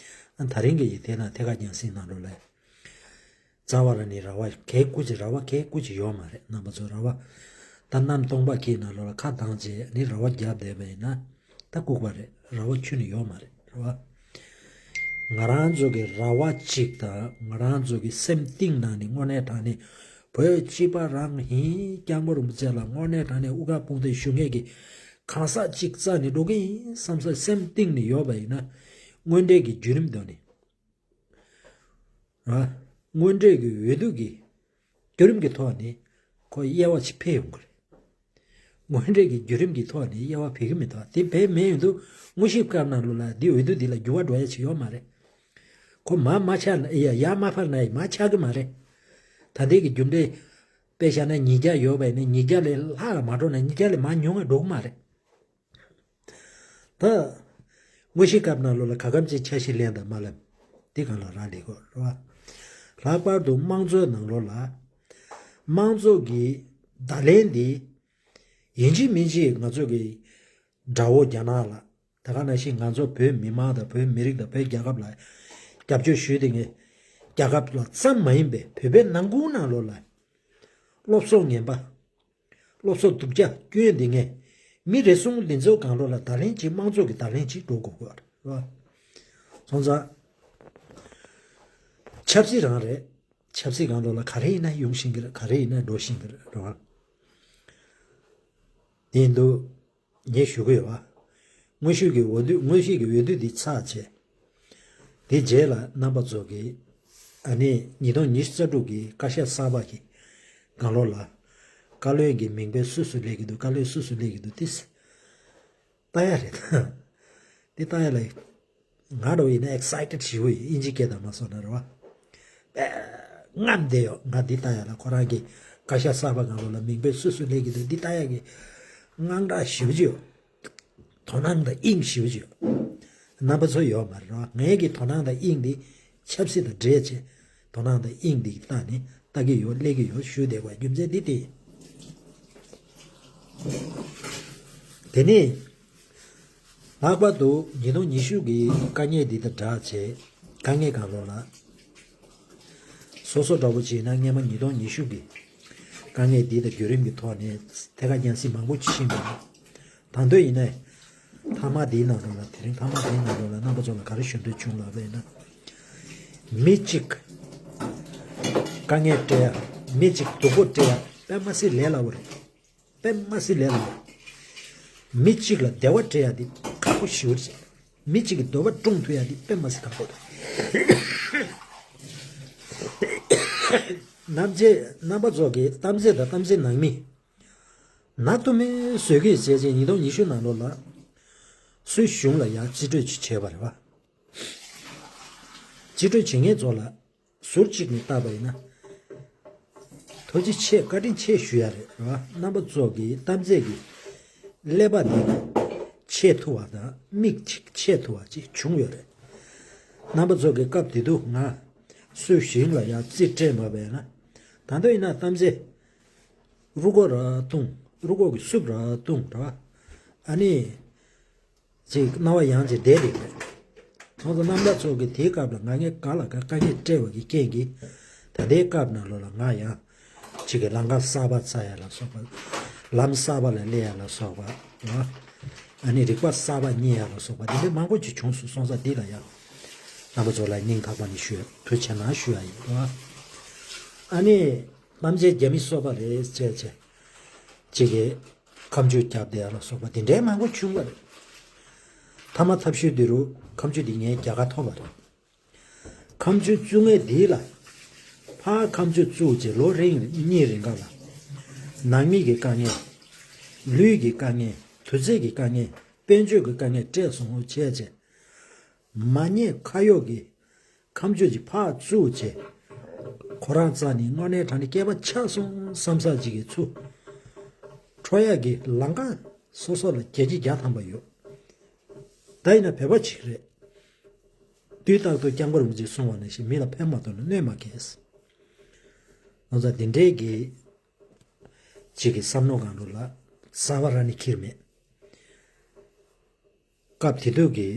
ཨ་ད་རིང་གི་ཡི་དེ་ན་ཐད་ཀར་རྒྱང་སྲིང་ནང་ལོགས་ལ། རྩ་བ་རང་ནས་ར་བ་གས་སྐུ་ཅི་ར་བ་གས་སྐུ་ཅི་ཡོད་མ་རེད། རྣམ་པ་ཚོ་ར་བ་ད་གནམ་སྟོང་པ་གི་ནང་ལོགས་ལ་ཁ་གདངས་བྱས་ནི་ར་བ་བརྒྱབ་བསྡད་པ་ཡིན་ན། ད་ལྐུགས་པ་རེད། ར་བ་ཁྱོན་ནས་ཡོད་མ་རེད། རེད་བ། ང་རང་ཚོ་གི་ར་བ་གཅིག་དང་ང་རང་ཚོ་གི་སེམས་གཏིང་ནང་ནས་དངོས་གནས་དྲང་གནས་བོད་སྤྱི་པ་རང་ཡིན། སྐྱབས་མགོན་རིན་པོ་ཆེ་ལ་དངོས་གནས་དྲང་གནས་དབུ་ཁ་དཔུང་འདེགས་ཞུ་མཁན་གྱི་གང་ཟག་གཅིག་རྩ་ནས་འགྲོ་གི་ཡིན་བསམ་ས་སེམས་གཏིང་ནས་ཡོད་པ་ཡིན་ན། དངོས་འབྲེལ་གྱི་བརྒྱུད་རིམ་དང་ནི། ར། དངོས་འབྲེལ་གྱི་འོས་བསྡུ་གི་བརྒྱུད་རིམ་གྱི་ཐོག་ནས་ཁོ་དབྱེ་བ་ཅིག་འཕེལ་ཡོང་གི་རེད། དངོས་འབྲེལ་གྱི་བརྒྱུད་རིམ་གྱི་ཐོག་ནས་དབྱེ་བ་འཕེལ་གྱི་མི་འདུག་དེ་འཕེལ་མེད་ཡོང་དུས་དངོས་གཞིའི་སྐབས་ནང་ལོགས་ལ་འདི་འོས་བསྡུ་འདི་ལ་འགྱུར་བ་འགྲོ་ཡ་ཅིག་ཡོད་མ་རེད། ཁོ་མར་མ་ཆག་ན་ཡ་ཡར་མ་འཕར་ན་ཡ་མར་ཆག་གི་མ་རེད། ད་ལྟའི་གི་རྒྱུ་འབྲས་དཔེ་བཞག་ན་ཉིས་བརྒྱ་ཡོད་པ་ཡིན་ན་ཉིས་བརྒྱ་ལས་ལྷག་ལ་མ་འགྲོ་ན་ཉིས་བརྒྱ་ལས་མར་ཉུང་ང་འགྲོ་གི་མ་རེད། ད། དངོས་གཞིའི་སྐབས་ནང་ལོགས་ལ་ག་གམ་ཅིག་འཆར་གཞི་ལེན་དང་མ་ལེན། འདི་གང་ལ་རག་ལས་གོ་རེད་བ། ལྷག་པར་དུ་དམངས་གཙོའི་ནང་ལོགས་ལ། དམངས་གཙོ་གི་བརྡ་ལན་འདི། ཡིན་གཅིག་མིན་གཅིག་ང་ཚོ་གི་དགྲ་བོ་རྒྱ་ནག་ལ། ད་ག་ནང་བཞིན་ང་ཚོ་བོད་མི་མང་དང་བོད་མི་རིགས་དང་བོད་རྒྱལ་ཁབ་ལ་རྒྱབ་སྐྱོར་ཞུས་ཏེ་ངས་རྒྱལ་ཁབ་ལ་ཙམ་མ་ཡིན་པའི་བོད་པའི་ནང་ཁུལ་ནང་ལོགས་ལ་སློབ་གསོ་ངན་པ། སློབ་གསོ་སྡུག་ཅག་སྐྱོན་འདི་ངས་མི་རེ་ཟུང་འདི་ཚོའི་སྒང་ལོགས་ལ་བརྡ་ལན་གཅིག་དམངས་གཙོ་གི་བརྡ་ལན་གཅིག་འགྲོ་དགོས་ཀྱི་རེད་བ། སོང་ཙང་ཆབ་སྲིད་རང་རེད། ཆབ་སྲིད་སྒང་ལོགས་ལ་ག་རེ་ཡིན་ན་ཡོང་བཞིན་གྱི་རེད། ག་རེ་ཡིན་ན་འགྲོ་བཞིན་གྱི་རེད་བ། དེ་ཡིན་དུས་ངས་ཞུ་གི་ཡོད་བ། དངོས་ཤུགས་ཀྱི་འོས་བསྡུ་དངོས་གཞི་གི་འོས་བསྡུ་འདི་ཚར་བྱས། དེ་རྗེས་ལ་རྣམ་པ་ཚོ་གིས་ཨ་ནི་ཉིས་སྟོང་ཉི་ཤུ་རྩ་དྲུག་གི་བཀའ་ཤག་གསར་པ་གི་སྒང་ལོགས་ལ་བཀའ་བློན་གྱི་མིང་དཔེ་སུ་སུ་སླེབས་ཀྱི་འདུག་བཀའ་བློན་སུ་སུ་སླེབས་ཀྱི་འདུག་དེ་ལྟ་ཡ་རེད། དེ་ལྟ་ཡ་ལ་ང་འདྲ་བོ་ཡིན་ན་ཨེག་སའི་ཊེཌ་ཞེ་པོ་ཡིན། དབྱིན་ཇི་སྐད་དང་མ་སོང་ན་རེད་བ། དཔེ་རྔམ་བསྡད་ཡོད། ང་འདི་ལྟ་ཡ་ལ་ཁོ་རང་གི་བཀའ་ཤག་གསར་པ་སྒང་ལོགས་ལ་མིང་དཔེ་སུ་སུ་སླེབས་ཀྱི་འདུག་འདི་ལྟ་ཡ་གི་དངངས་སྐྲག་ཞེ་པོ་ཅིག་ཡོད། དོ་སྣང་དང་དབྱིངས་ཞེ་པོ་ཅིག་ཡོད། རྣམ་པ་ཚོ་ཡོད་མ་རེད་རོ། ངའི་གི་དོ་སྣང་དང་དབྱིངས་འདི་ཆབ་སྲིད་དང་འབྲེལ་བྱས། དོ་སྣང་དང་དབྱིངས་འདི་ལྟ་ནས་ལྟ་གི་ཡོད། སླེབས་ཀྱི་ཡོད་ཞུ་བསྡད་པ་རྒྱུ་མཚན་འདི་སྟེ། དེ་ནས་ལྷག་པར་དུ་ཉིས་སྟོང་ཉི་ཤུ་གི་དཀའ་ངལ་འདི་དང་སྦྲགས་བྱས། དཀའ་ངལ་གང་ལོགས་ལ། སོ་སོ་འདྲ་པོ་བྱས་ན་སྔས་མ་ཉིས་སྟོང་ཉི་ཤུ་གི་དཀའ་ངལ་འདི་དང་བརྒྱུད་རིམ་གྱི་ཐོག་ནས་ཐད་ཀར་རྒྱང་སྲིང་མང་པོ་ཕྱིན་པ་རེད། ད་དུང་ཡིན་ནའི། མཐའ་མ་འདིའི་ནང་ལོགས་ལ་དེ་རིང་མཐའ་མ་འདིའི་ནང་ལོགས་ལ་རྣམ་པ་ཚོ་ལ་ག་རེ་ཞུ་འདོད་བྱུང་ལབ་པ་ཡིན་ན། མི་གཅིག་དཀའ་ངལ་སྤྲད་ཡ། མི་གཅིག་སྡུག་པོ་སྤྲད་ཡ་དཔེ་མ་སྲིད་ལས་སླ་པོ་རེད། དཔེ་མ་སྲིད་ལས་སླ་པོ་རེད། མི་གཅིག་ལ་བདེ་བ་སྤྲད་ཡ་འདི་ཁག་པོ་ཞེ་པོ་རེད། མི་གཅིག་གི་འདོད་པ་བསྐྲུན་ཐུབ་ཡ་འདི་དཔེ་མ་སྲིད་ཁག་པོ་རེད། རྣམ་རྒྱལ་རྣམ་པ་ཚོ་གི་གཏམ་ཚེ་དང་གཏམ་ཚེ་ནང་མི། ནག་ཏུ་མེ་བཟོས་ཀྱི་བྱས་རྗེས་ཉིས་སྟོང་ཉི་ཤུ་ནང་ལོགས་ལ། སུའི་གཞུང་ལ་ཡང་རྩིས་སྤྲོད་ཅིག་བྱས་པ་རེད་བ། རྩིས་སྤྲོད་བྱེད་མཁན་ཚོ་ལ་ཟུར་གཅིག་ནས་བལྟས་པ་ཡིན་ན། ཐུགས་རྗེ་ཆེ་བཀའ་དྲིན་ཆེ་ཞུ་ཡ་རེད་བ། རྣམ་པ་ཚོ་གི་གཏམ་ཚེ་གི་ཀླད་པ་འདི་ཆེས་ཐུ་བ་དང་མིག་ཅིག་ཆེས་ཐུ་བ་ཅིག་བྱུང་ཡོད་རེད། རྣམ་པ་ཚོ་གི་སྐབས་དེ་དུས་ང་སུའི་གཞུང་ལ་ཡང་རྩིས་སྤྲད་མ་བས་ན། ད་དུང་ཡིན་ན་གཏམ་ཚེ། རུ་སྐོགས་ར་བཏུང་། རུ་སྐོགས་ཀྱི་སུབ་ར་བཏུང་ར། ཨ་ནི། ཅིག་རྣ་བ་ཡང་ཅིག་བསྡད་རེད་པས། ཁོང་ཚོ་རྣམ་པ་ཚོ་གི་དེའི་སྐབས་ལ་ང་ངས་ག་ལ་ག་དཀའ་ངལ་སྤྲད་པ་གི་རྐྱེན་གྱིས། ད་ལྟའི་སྐབས་ནང་ལོགས་ལ་ང་ཡང་། ཅིག་གི་ལམ་ཁ་གསར་པ་བཙལ་ཡ་ལ་སོགས་པ། ལམ་གསར་པ་ལ་སླེབས་ཡ་ལ་སོགས་པ། ཨ་ནི་རིག་པ་གསར་པ་རྙེད་ཡ་ལ་སོགས་པ་དེ་འདྲའི་མང་པོ་ཅིག་བྱུང་སོང་། སོང་ཙང་འདི་ལ་ཡང་། རྣམ་པ་ཚོ་ལ་སྙིང་ཐག་པ་ནས་ཞུ་ཡ་ཐུགས་རྗེ་གནང་ཞུ་ཡ་ཡིན། ཨ་ནི། གཏམ་བཤད་རྒྱ་མི་སོ་པ་རེད་ཟེར་བྱས། ཅིག་གིས་ཁ་མཆུ་རྒྱབ་བསྡད་ཡ་ལ་སོགས་པ་དེ་འདྲའི་མང་པོ་བྱུང་བ་རེད། མཐའ་མ་ཐབས་ཤེས་འདི་རུ་ཁ་མཆུ་འདི་ངས་རྒྱ་གར་ཐོབ་པ་རེད། ཁ་མཆུ་བཙུགས་མཁན་འདི་ལ། ཕར་ཁ་མཆུ་བཙུགས་རྗེས་ལོ་རིང་གཉིས་རིང་ག་ལ། ནང་མི་གི་དཀའ་ངལ། ལུས་ཀྱི་དཀའ་ངལ། དུས་ཚོད་ཀྱི་དཀའ་ངལ། དཔལ་འབྱོར་གྱི་དཀའ་ངལ་སྤྲད་སོང་བྱས་བྱས། མ་ཉེས་ཁ་གཡོགས་ཀྱི་ཁ་མཆུ་ཅིག་ཕར་བཙུགས་བྱས། ཁོ་རང་རྩ་ནས་དངོས་གནས་དྲང་གནས་སྐྱེས་པ་ཆགས་སོང་བསམ་ས་ཅིག་གི་ཚུར་འཕྲོ་ཡག་གི་ལམ་ཁ་སོ་སོ་ལ་བརྒྱ་ཆ་བརྒྱ་ཐམ་པ་ཡོད། ད་ཡིན་ན་བོད་པ་ཅིག་རེད། དུས་རྟག་ཏུ་སྐྱབས་མགོན་རིན་པོ་ཆེས་གསུངས་པ་ནང་བཞིན་མི་ལ་ཕན་མ་ཐོགས་ན་གནོད་མ་སྐྱེལ། ང་ཚོ་འདི་འདྲའི་གི་ཅིག་གི་བསམ་བློ་གང་འགྲོ་ལ་གསར་པ་རང་ནས་འཁྱེར་མེད། སྐབས་དེ་དུས་ཀྱི་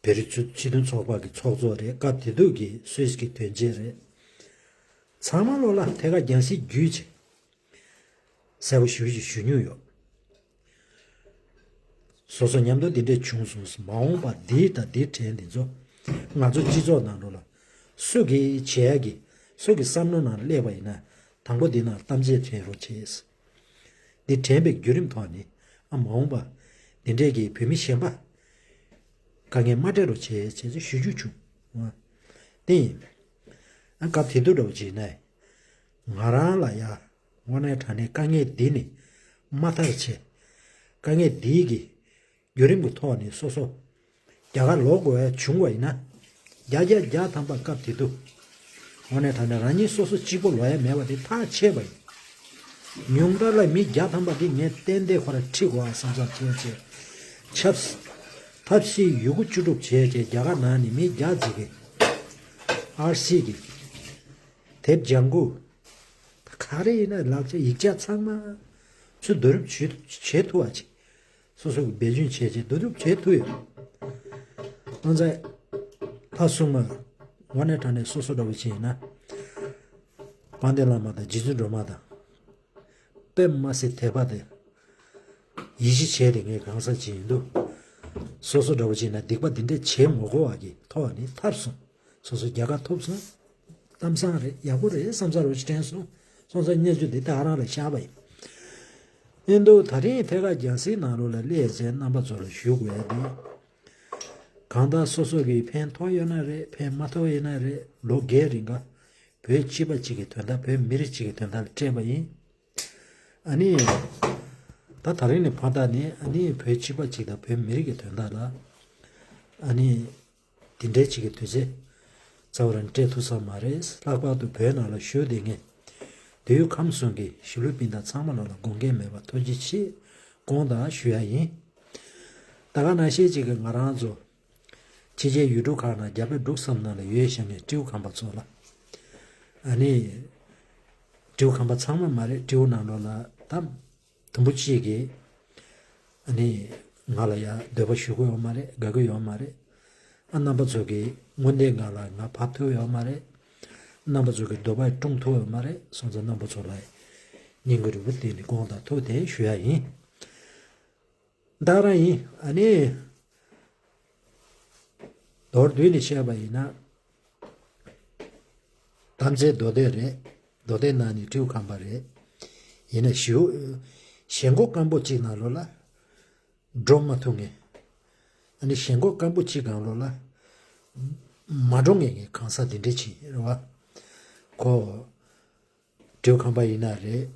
བོད་རིགས་སྤྱི་མཐུན་ཚོགས་པ་གི་ཚོགས་གཙོ་རེད། སྐབས་དེ་དུས་ཀྱི་སུད་སི་གི་དོན་གཅོད་རེད། ཚང་མ་ལོ་ལ་ཐད་ཀར་རྒྱང་སྲིང་བརྒྱུད་ཅིག་གསལ་པོ་ཞུ་ཞིག་ཞུ་མྱོང་ཡོད། སོ་སོ་མཉམ་དུ་འདི་འདྲས་བྱུང་སོང་། མ་འོངས་པ་འདི་དང་འདི་དྲན་འདི་ཚོ་ང་ཚོ་སྤྱི་ཚོགས་ནང་ལོ་ལ་སུ་གིས་བྱེད་ཡ་གི་སུ་གི་བསམ་བློ་ནང་སླེབས་པ་ཡིན་ན་དང་པོ་འདི་ནང་གཏམ་བརྗོད་དྲན་རོགས་བྱེད། འདི་དྲན་པའི་བརྒྱུད་རིམ་ཐོག་ནས་ཨ་མ་འོངས་པ་འདི་འདྲས་ཀྱི་བོད་མི་གཞན་པ་དཀའ་ངལ་མ་སྤྲད་རོགས་བྱེད་བྱས་ཚེ་ཞུ་རྒྱུ་བྱུང་། དེ་ཡིན། ཨ་སྐབས་དེ་དུས་འདྲ་བོ་བྱས་ན་ང་རང་ལ་ཡ་དངོས་གནས་དྲང་གནས་དཀའ་ངལ་འདི་ནས་མ་ཐར་བྱས། དཀའ་ངལ་འདིའི་གི་བརྒྱུད་རིམ་གྱི་ཐོག་ནས་སོ་སོ་རྒྱ་གར་ལོག་དགོས་ཡ་བྱུང་བ་ཡིན་ན། བརྒྱ་ཆ་བརྒྱ་ཐམ་པ་སྐབས་དེ་དུས། དངོས་གནས་དྲང་གནས་རང་ཉིད་སོ་སོ་གཅིག་པོ་ལོག་ཡ་མེད་པ་དེ་ཐག་ཆད་པ་ཡིན། ཉུང་མཐར་ལ་མི་བརྒྱ་ཐམ་པ་དེ་ངས་གཏན་གཏན་ཁོ་ར་ཁྲིད་དགོས་ཨ་བསམ་བསམ་བྱས་བྱས། ཆབ་སྲིད་ཐབས་ཤེས་ཡོད་རྒུ་བཅུ་དྲུག་བྱས་བྱས་རྒྱ་གར་ནང་ནས་མི་བརྒྱ་ཙམ་གྱིས་ཨར་སི་གི་དེབ་ལྗང་གུ་ག་རེ་ཡིན་ན་ལག་ཆ་ཡིག་ཆ་ཚང་མ་ཚུར་བསྡུ་རུབ་བྱེད་བྱེད་ཐུབ་པ་ཅིག་སོ་སོ་གི་འབད་བརྩོན་བྱས་བྱས་བསྡུ་རུབ་བྱེད་ཐུབ་ཡོད། ཨང་ཚ་ལྷ་སྲུང་མ་དངོས་གནས་དྲང་གནས་སོ་སོ་འདྲ་བོ་བྱས་ཡིན་ན། དཔལ་ལྡན་བླ་མ་དང་རྗེ་བཙུན་སྒྲོལ་མ་དང་། དཔེ་མ་སྲིད་དད་པ་དེ། ཡིད་ཆེས་བྱས་ཏེ་ངས་གང་ཟག་ཅིག་ཡིན་དུས། སོ་སོ་འདྲ་བོ་བྱས་ན་སྡིག་པ་འདི་འདྲས་བྱེད་མ་དགོས་པ་གི་ཐོག་ནས་ཐར་སོང་། སོ་སོ་རྒྱལ་ཁ་ཐོབ་སོང་། གཏམ་བཟང་རེད་ཡག་པོ་རེད་བསམ་ས་རོ་ཅིག་དྲན་སོང་། སོང་ཙང་བརྙས་བཅོས་འདི་ད་རང་ལ་བཞག་པ་ཡིན། ཨིན་དུ་ད་རིང་ཐད་ཀར་རྒྱང་སྲིང་ནང་ལོགས་ལ་སླེབས་ཚེ་རྣམ་པ་ཚོ་ལ་ཞུ་དགོས་ཡ་འདི། གང་ལྟར་སོ་སོ་གི་ཕན་ཐོགས་ཡོད་ན་རེད་ཕན་མ་ཐོགས་ཡོད་ན་རེད་ལོ་འགའི་རིང་ག་བོད་སྤྱི་པ་གཅིག་གི་དོན་དག་བོད་མི་རིགས་གཅིག་གི་དོན་དག་ལ་སྤྲད་པ་ཡིན། ཨ་ནི། ད་ད་རིང་ནས་ཕར་ད་ནི་ཨ་ནི་བོད་སྤྱི་པ་གཅིག་དང་བོད་མི་རིགས་ཀྱི་དོན་དག་ལ། ཨ་ནི། དེ་འདྲའི་གཅིག་གི་དུས་ཚོད། རྩ་བ་རང་སྤྲད་ཐུབ་ས་མ་རེད། ལྷག་པར་དུ་བོད་ནང་ལ་བཞུགས་བསྡད་མཁན། དུས་ཁམས་གསུམ་གྱི་གཞིས་ལུས་སྤུན་ཟླ་ཚང་མ་ལ་ལ་དགོངས་འགལ་མེད་པ་ཐུགས་རྗེ་ཆེ་དགོངས་དག་ཞུ་ཡ་ཡིན། ད་ག་ནང་བཞིན་གཅིག་གི་ང་རང་ཚོ། ཕྱི་རྒྱལ་ཡུལ་གྲུ་ཁག་ནང་རྒྱ་བལ་འབྲུག་གསུམ་ནང་ལ་ཡོད་བཞིན་ནས་སྤྲེའུ་ཁམས་པ་ཚོ་ལ། ཨ་ནི། སྤྲེའུ་ཁམས་པ་ཚང་མ་མ་རེད་སྤྲེའུ་ནང་ལོགས་ལ་ད། དུམ་བུ་གཅིག་གིས། ཨ་ནི། ང་ལ་ཡ་འདོད་པ་ཞུ་གི་ཡོད་མ་རེད་དགའ་གི་ཡོད་མ་རེད། ཨ་རྣམ་པ་ཚོ་གིས་དངོས་གནས་ང་ལ་ང་བབས་ཐུབ་ཡོད་མ་རེད། རྣམ་པ་ཚོ་གིས་འདོད་པ་སྐྲུང་ཐུབ་ཡོད་མ་རེད་སོང་ཙང་རྣམ་པ་ཚོ་ལ། སྙིང་གི་རུས་པ་གཏིང་ནས་དགོངས་དག་ཐུགས་བདེན་ཞུ་ཡ་ཡིན། ད་རང་ཡིན་ཨ་ནི། མདོར་བསྡུས་ནས་བཤད་པ་ཡིན་ན། དམ་རྫས་མདོ་སྡེ་རེད། མདོ་སྡེ་ནང་ནས་སྤྲེའུ་ཁམས་པ་རེད། ཡིན་ན་ཞུ། ཞེན་ཁོག་སྐམ་པོ་གཅིག་ནང་ལོགས་ལ། འགྲོ་མ་ཐུབ་ངེས། ཨ་ནི་ཞེན་ཁོག་སྐམ་པོ་གཅིག་གང་ལོགས་ལ། མ་འགྲོ་ངེས་ངེས་གང་ཟག་འདི་འདྲས་ཅིག་རེད་བ། ཁོ། སྤྲེའུ་ཁམས་པ་ཡིན་ན་རེད།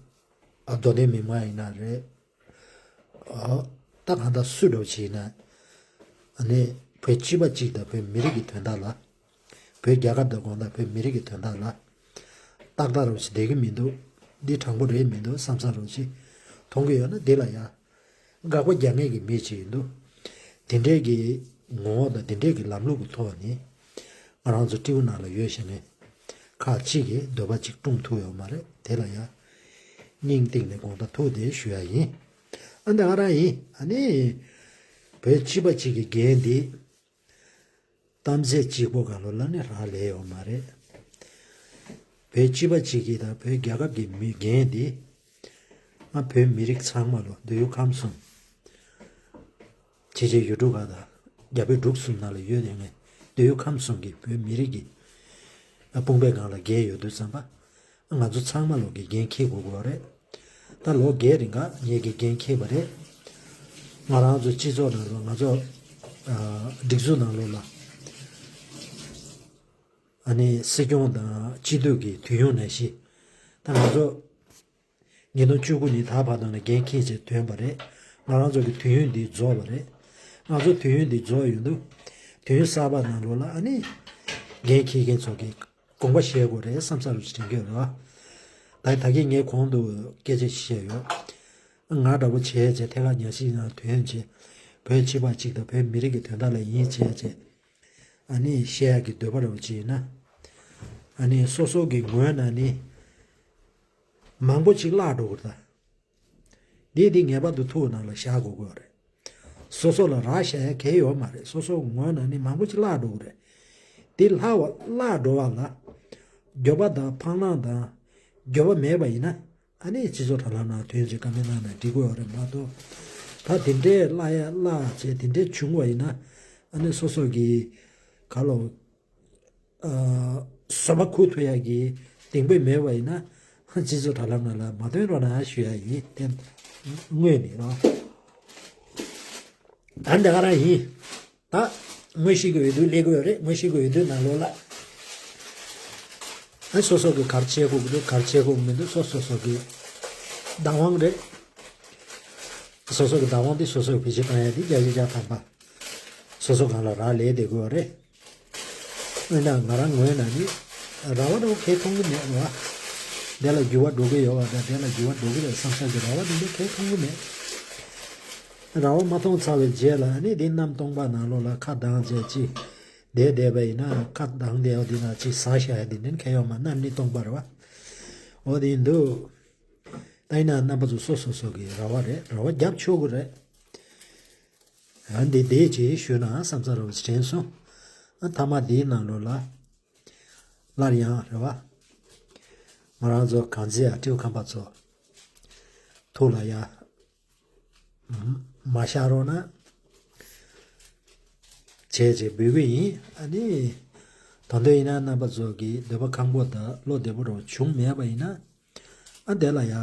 ཨ་མདོ་སྡེ་མི་མང་ཡིན་ན་རེད། ཨ་ད་གང་ལྟར་སུ་འདྲ་བོ་ཞིག་ཡིན་ན། ཨ་ནི་བོད་སྤྱི་པ་གཅིག་དང་བོད་མི་རིགས་ཀྱི་དོན་དག་ལ། བོད་རྒྱལ་ཁབ་དང་དགོངས་དག་བོད་མི་རིགས་ཀྱི་དོན་དག་ལ། ཏག་ཏག་རོ་ཞིག་བསྡད་ཀྱི་མི་འདུག་འདི་དྲང་པོ་རེད་མི་འདུག་བསམ་ས་རོ་ཞིག་མཐོང་གི་ཡོད་ན་འདི་ལ་ཡ། དགག་པ་རྒྱག་མཁན་གྱི་མི་ཅིག་ཡིན་འདུག་དེ་འདྲས་ཀྱི་ངོ་བོ་དང་དེ་འདྲས་ཀྱི་ལམ་ལུགས་ཀྱི་ཐོག་ནས་ང་རང་ཚོ་སྤྲེའུ་ནང་ལ་ཡོད་བཞིན་ནས་ཁག་ཅིག་གིས་འདོད་པ་ཅིག་སྐྲུང་ཐུབ་ཡོད་མ་རེད་དེ་ལ་ཡ། སྙིང་གཏིང་ནས་དགོངས་དག་ཐུགས་བདེ་ཞུ་ཡ་ཡིན། ཨ་འདི་ང་རང་ཡིན་ཨ་ནི། བོད་སྤྱི་པ་ཅིག་གི་འགན་འདི། གཏམ་ཚེ་གཅིག་པོ་ག་ལོ་ལ་ནི་རག་ལས་ཡོད་མ་རེད། བོད་སྤྱི་པ་གཅིག་གིས་དང་བོད་རྒྱལ་ཁབ་ཀྱི་མི་འགན་འདི། ང་བོད་མི་རིགས་ཚང་མ་ལོ་འདོད་ཡུལ་ཁམས་གསུམ། ཕྱི་རྒྱལ་ཡུལ་གྲུ་ཁག་དང་རྒྱ་བལ་འབྲུག་གསུམ་ནང་ལ་ཡོད་དེ་ངས་འདོད་ཡུལ་ཁམས་གསུམ་གྱི་བོད་མི་རིགས་ཀྱི་དཔུང་པའི་སྒང་ལ་འགན་ཡོད་དུས་ཙམ་པ། ང་ཚོ་ཚང་མ་ལོག་གི་འགན་འཁྱེར་དགོས་ཀྱི་རེད། ད་ལོ་བརྒྱད་རིང་ག་ངེད་ཀྱི་འགན་འཁྱེར་བ་རེད། ང་རང་ཚོ་སྤྱི་ཚོགས་ནང་ལོགས་ང་ཚོ་ཨ་སྒྲིག་འཛུགས་ནང་ལོགས་ལ་ ཨ་ནི་སྲིད་སྐྱོང་དང་སྤྱི་འཐུས་ཀྱི་དུས་ཡུན་ནང་བཞིན། ད་ང་ཚོ་ཉིས་སྟོང་བཅུ་དགུ་ནས་ད་བར་དུ་ནས་འགན་འཁྱེར་བྱས་ཐོན་པ་རེད། ང་རང་ཚོ་གི་དུས་ཡུན་འདི་རྫོགས་པ་རེད། ང་ཚོ་དུས་ཡུན་འདི་རྫོགས་ཡོང་དུས། དུས་ཡུན་གསར་པ་ནང་ལོགས་ལ་ཨ་ནི་འགན་འཁྱེར་མཁན་ཚོ་གི་དགོངས་པ་བཞེས་དགོས་རེད་བསམ་ས་རུ་དྲན་གྱི་ཡོད་རེད་བ། ད་ད་གིན་ངས་གོང་དུ་སྐད་ཆ་ཞིག་བཤད་ཡོད། ང་འདྲ་པོ་བྱས་བྱས་ཐད་ཀར་ཉམས་ཞིབ་ནང་ཐོན་བྱས། བོད་སྤྱི་པ་གཅིག་དང་བོད་མི་རིགས་ཀྱི་དོན་དག་ལ་ཡིན་བྱས་བྱས། ཨ་ནི་བཤད་ཡག་གི་འདོད་པ་ར་བ་ཅིག་ཡིན་ན། ཨ་ནི་སོ་སོ་གི་ངོས་ནས་ནི་མང་པོ་ཅིག་བརླག་འགྲོ་གི་རེད་ད། འདི་འདི་ངེས་པར་དུ་ཐུགས་ནང་ལ་བཞག་དགོས་ཀྱི་ཡོད་རེད། སོ་སོ་ལ་རག་བཞག་ཡག་གང་ཡང་ཡོད་མ་རེད། སོ་སོ་ངོས་ནས་ནི་མང་པོ་ཅིག་བརླག་འགྲོ་གི་རེད། འདི་བརླག་པ་བརླག་འགྲོ་བ་ལ་འགྱོད་པ་དང་ཕངས་སྣང་དང་འགྱོད་པ་མེད་པ་ཡིན་ན། ཨ་ནི་སྤྱི་ཚོགས་དྲ་ལམ་ནང་ཐོན་རྗེས་བཀའ་མོལ་གནང་ན་འགྲིག་གི་ཡོད་རེད་མ་གཏོགས། ད་དེ་འདྲའི་བརླག་ཡ་བརླག་བྱས་དེ་འདྲའི་བྱུང་བ་ཡིན་ན། ཨ་ནི་སོ་སོ་གི་ག་ལོ། ཨ། བཟོད་པ་ཁུག་ཐུབ་ཡ་གི་གདེང་སྤོབས་མེད་པ་ཡིན་ན། སྤྱི་ཚོགས་དྲ་ལམ་ནང་ལ་མ་ཐོན་རོགས་གནང་ཞུ་ཡ་ཡིན་དེ། དངོས་ནས་རོ། ད་འདི་ག་རང་ཡིན། ད་ངོ་ཤེས་ཀྱི་འོས་བསྡུ་སླེབས་ཀྱི་ཡོད་རེད། ངོ་ཤེས་ཀྱི་འོས་བསྡུ་ནང་ལོགས་ལ། ཨ་སོ་སོ་གི་ག་རེ་བྱེད་དགོས་ཀྱི་འདུག་ག་རེ་བྱེད་དགོས་ཀྱི་མི་འདུག་སོ་སོ་སོ་གི་བདག་དབང་རེད། སོ་སོ་གི་བདག་དབང་དེ་སོ་སོ་གི་བེད་སྤྱོད་གཏོང་ཡ་དེ་བརྒྱ་ཆ་བརྒྱ་ཐམ་པ་སོ་སོ་སྒང་ལ་རག་ལས་བསྡད་ཀྱི་ཡོད་རེད། འོན་ཀྱང་ང་རང་ངོས་ནས་ནི་ར་བ་འདྲ་བོ་གང་ཡང་མཐོང་གི་མེད་རེད་བ། དེ་ལ་འགྱུར་བ་འགྲོ་གི་ཡོད་པ་དང་དེ་ལ་འགྱུར་བ་འགྲོ་གི་རེད་བསམ་ས་གི་ར་བ་འདི་འདྲ་གང་ཡང་མཐོང་གི་མེད། ར་བ་མ་མཐོང་ཚར་བའི་རྗེས་ལ་ནི་འདི་གནམ་སྟོང་པ་ནང་ལོགས་ལ་ཁ་གདངས་བྱས་ཅིག་བསྡད་བསྡད་པ་ཡིན་ན། ཁ་གདངས་བསྡད་པ་འདི་ན་ཅིག་ཟ་བཞག་ཡ་འདི་འདྲ་གང་ཡང་ཡོད་མ། གནམ་ནི་སྟོང་པ་རེད་བ། འོ་དེ་ཡིན་དུས། ད་ཡིན་ན་རྣམ་པ་ཚོ་སོ་སོ་སོ་གི་ར་བ་རེད། ར་བ་རྒྱབ་ཆོག་གི་རེད། ཨ་འདི་འདི་ཅིག་ཞུས་ན་བསམ་ས་ར་བ་ཅིག་དྲན་སོང་། ཨ་མཐའ་མ་འདིའི་ནང་ལོགས་ལ་སླར་ཡང་རེད་བ། ང་རང་ཚོ་གངས་རྩེ་ཡ་སྤྲེའུ་ཁམས་པ་ཚོ་ཐུགས་ལ་ཡ་མ་བཞག་རོགས་གནང་བྱས་བྱས་འབོད་སྐུལ་ཡིན། ཨ་ནི་ད་དུང་ཡིན་ན་རྣམ་པ་ཚོ་གི་འདོད་པ་ཁེངས་པོ་དང་བློ་བདེ་པོ་རོགས་བྱུང་མེད་པ་ཡིན་ན། ཨ་དེ་ལ་ཡ་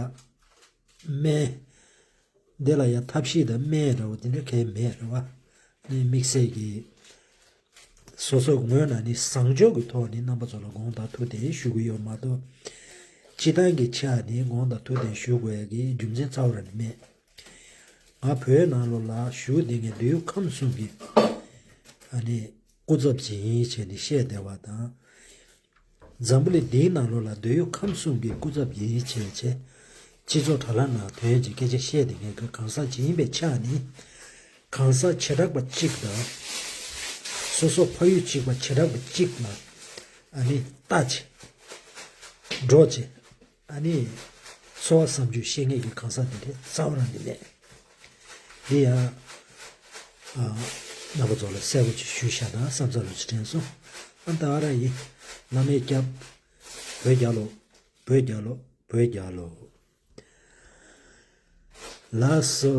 སྨན། འདི་ལ་ཡང་ཐབས་ཤེས་དང་སྨན་འདྲ་བོ་དེ་འདྲ་གང་ཡང་མེད་རེད་བ། ནི་དམིགས་བསལ་གྱི་སོ་སོ་ངོས་ནས་ནི་བཟང་སྤྱོད་ཀྱི་ཐོག་ནས་རྣམ་པ་ཚོ་ལ་དགོངས་དག་ཐུགས་བདེན་ཞུ་གི་ཡོད་མ་གཏོགས། སྤྱི་བཏང་གི་ཆ་ནས་དགོངས་དག་ཐུགས་བདེན་ཞུ་དགོས་ཡ་གི་རྒྱུ་མཚན་རྩ་བ་རང་ནས་མེད། ང་བོད་ནང་ལོགས་ལ་བཞུགས་བསྡད་མཁན་འདོད་ཡོན་ཁམས་གསུམ་གྱི་ཨ་ནི་སྐུ་ཚབ་ཅིག་ཡིན་བྱས་ནས་བཤད་བསྡད་པ་དང་། འཛམ་བུ་གླིང་འདིའི་ནང་ལོགས་ལ་འདོད་ཡོན་ཁམས་གསུམ་གྱི་སྐུ་ཚབ་ཡིན་བྱས་བྱས། སྤྱི་ཚོགས་དྲ་ལམ་ནང་ཐོན་གྱི་སྐད་ཆ་བཤད་བསྡད་མཁན་གྱི་གང་ཟག་ཅིག་ཡིན་པའི་ཆ་ནས། གང་ཟག་བྱེ་བྲག་པ་གཅིག་དང་། སོ་སོ་ཕ་ཡུལ་གཅིག་པ་བྱེ་བྲག་པ་གཅིག་ལ་ཨ་ནི་ལྟ་བྱེད། འགྲོ་བྱེད། ཨ་ནི་ཚོར་བ་བསམ་ཚུལ་བཤད་མཁན་གྱི་གང་ཟག་དེ་འདྲ་རྩ་བ་རང་ནས་མེད། འདི་ཡང་ཨ་རྣམ་པ་ཚོ་ལ་གསལ་པོ་ཅིག་ཞུས་བཞག་ན་བསམ་ཚུལ་ཅིག་དྲན་སོང་། ཨ་ད་ག་རང་ཡིན། བླ་མས་སྐྱབས། བོད་རྒྱལ་ལོ། བོད་རྒྱལ་ལོ། བོད་རྒྱལ་ལོ། ལགས་སོ།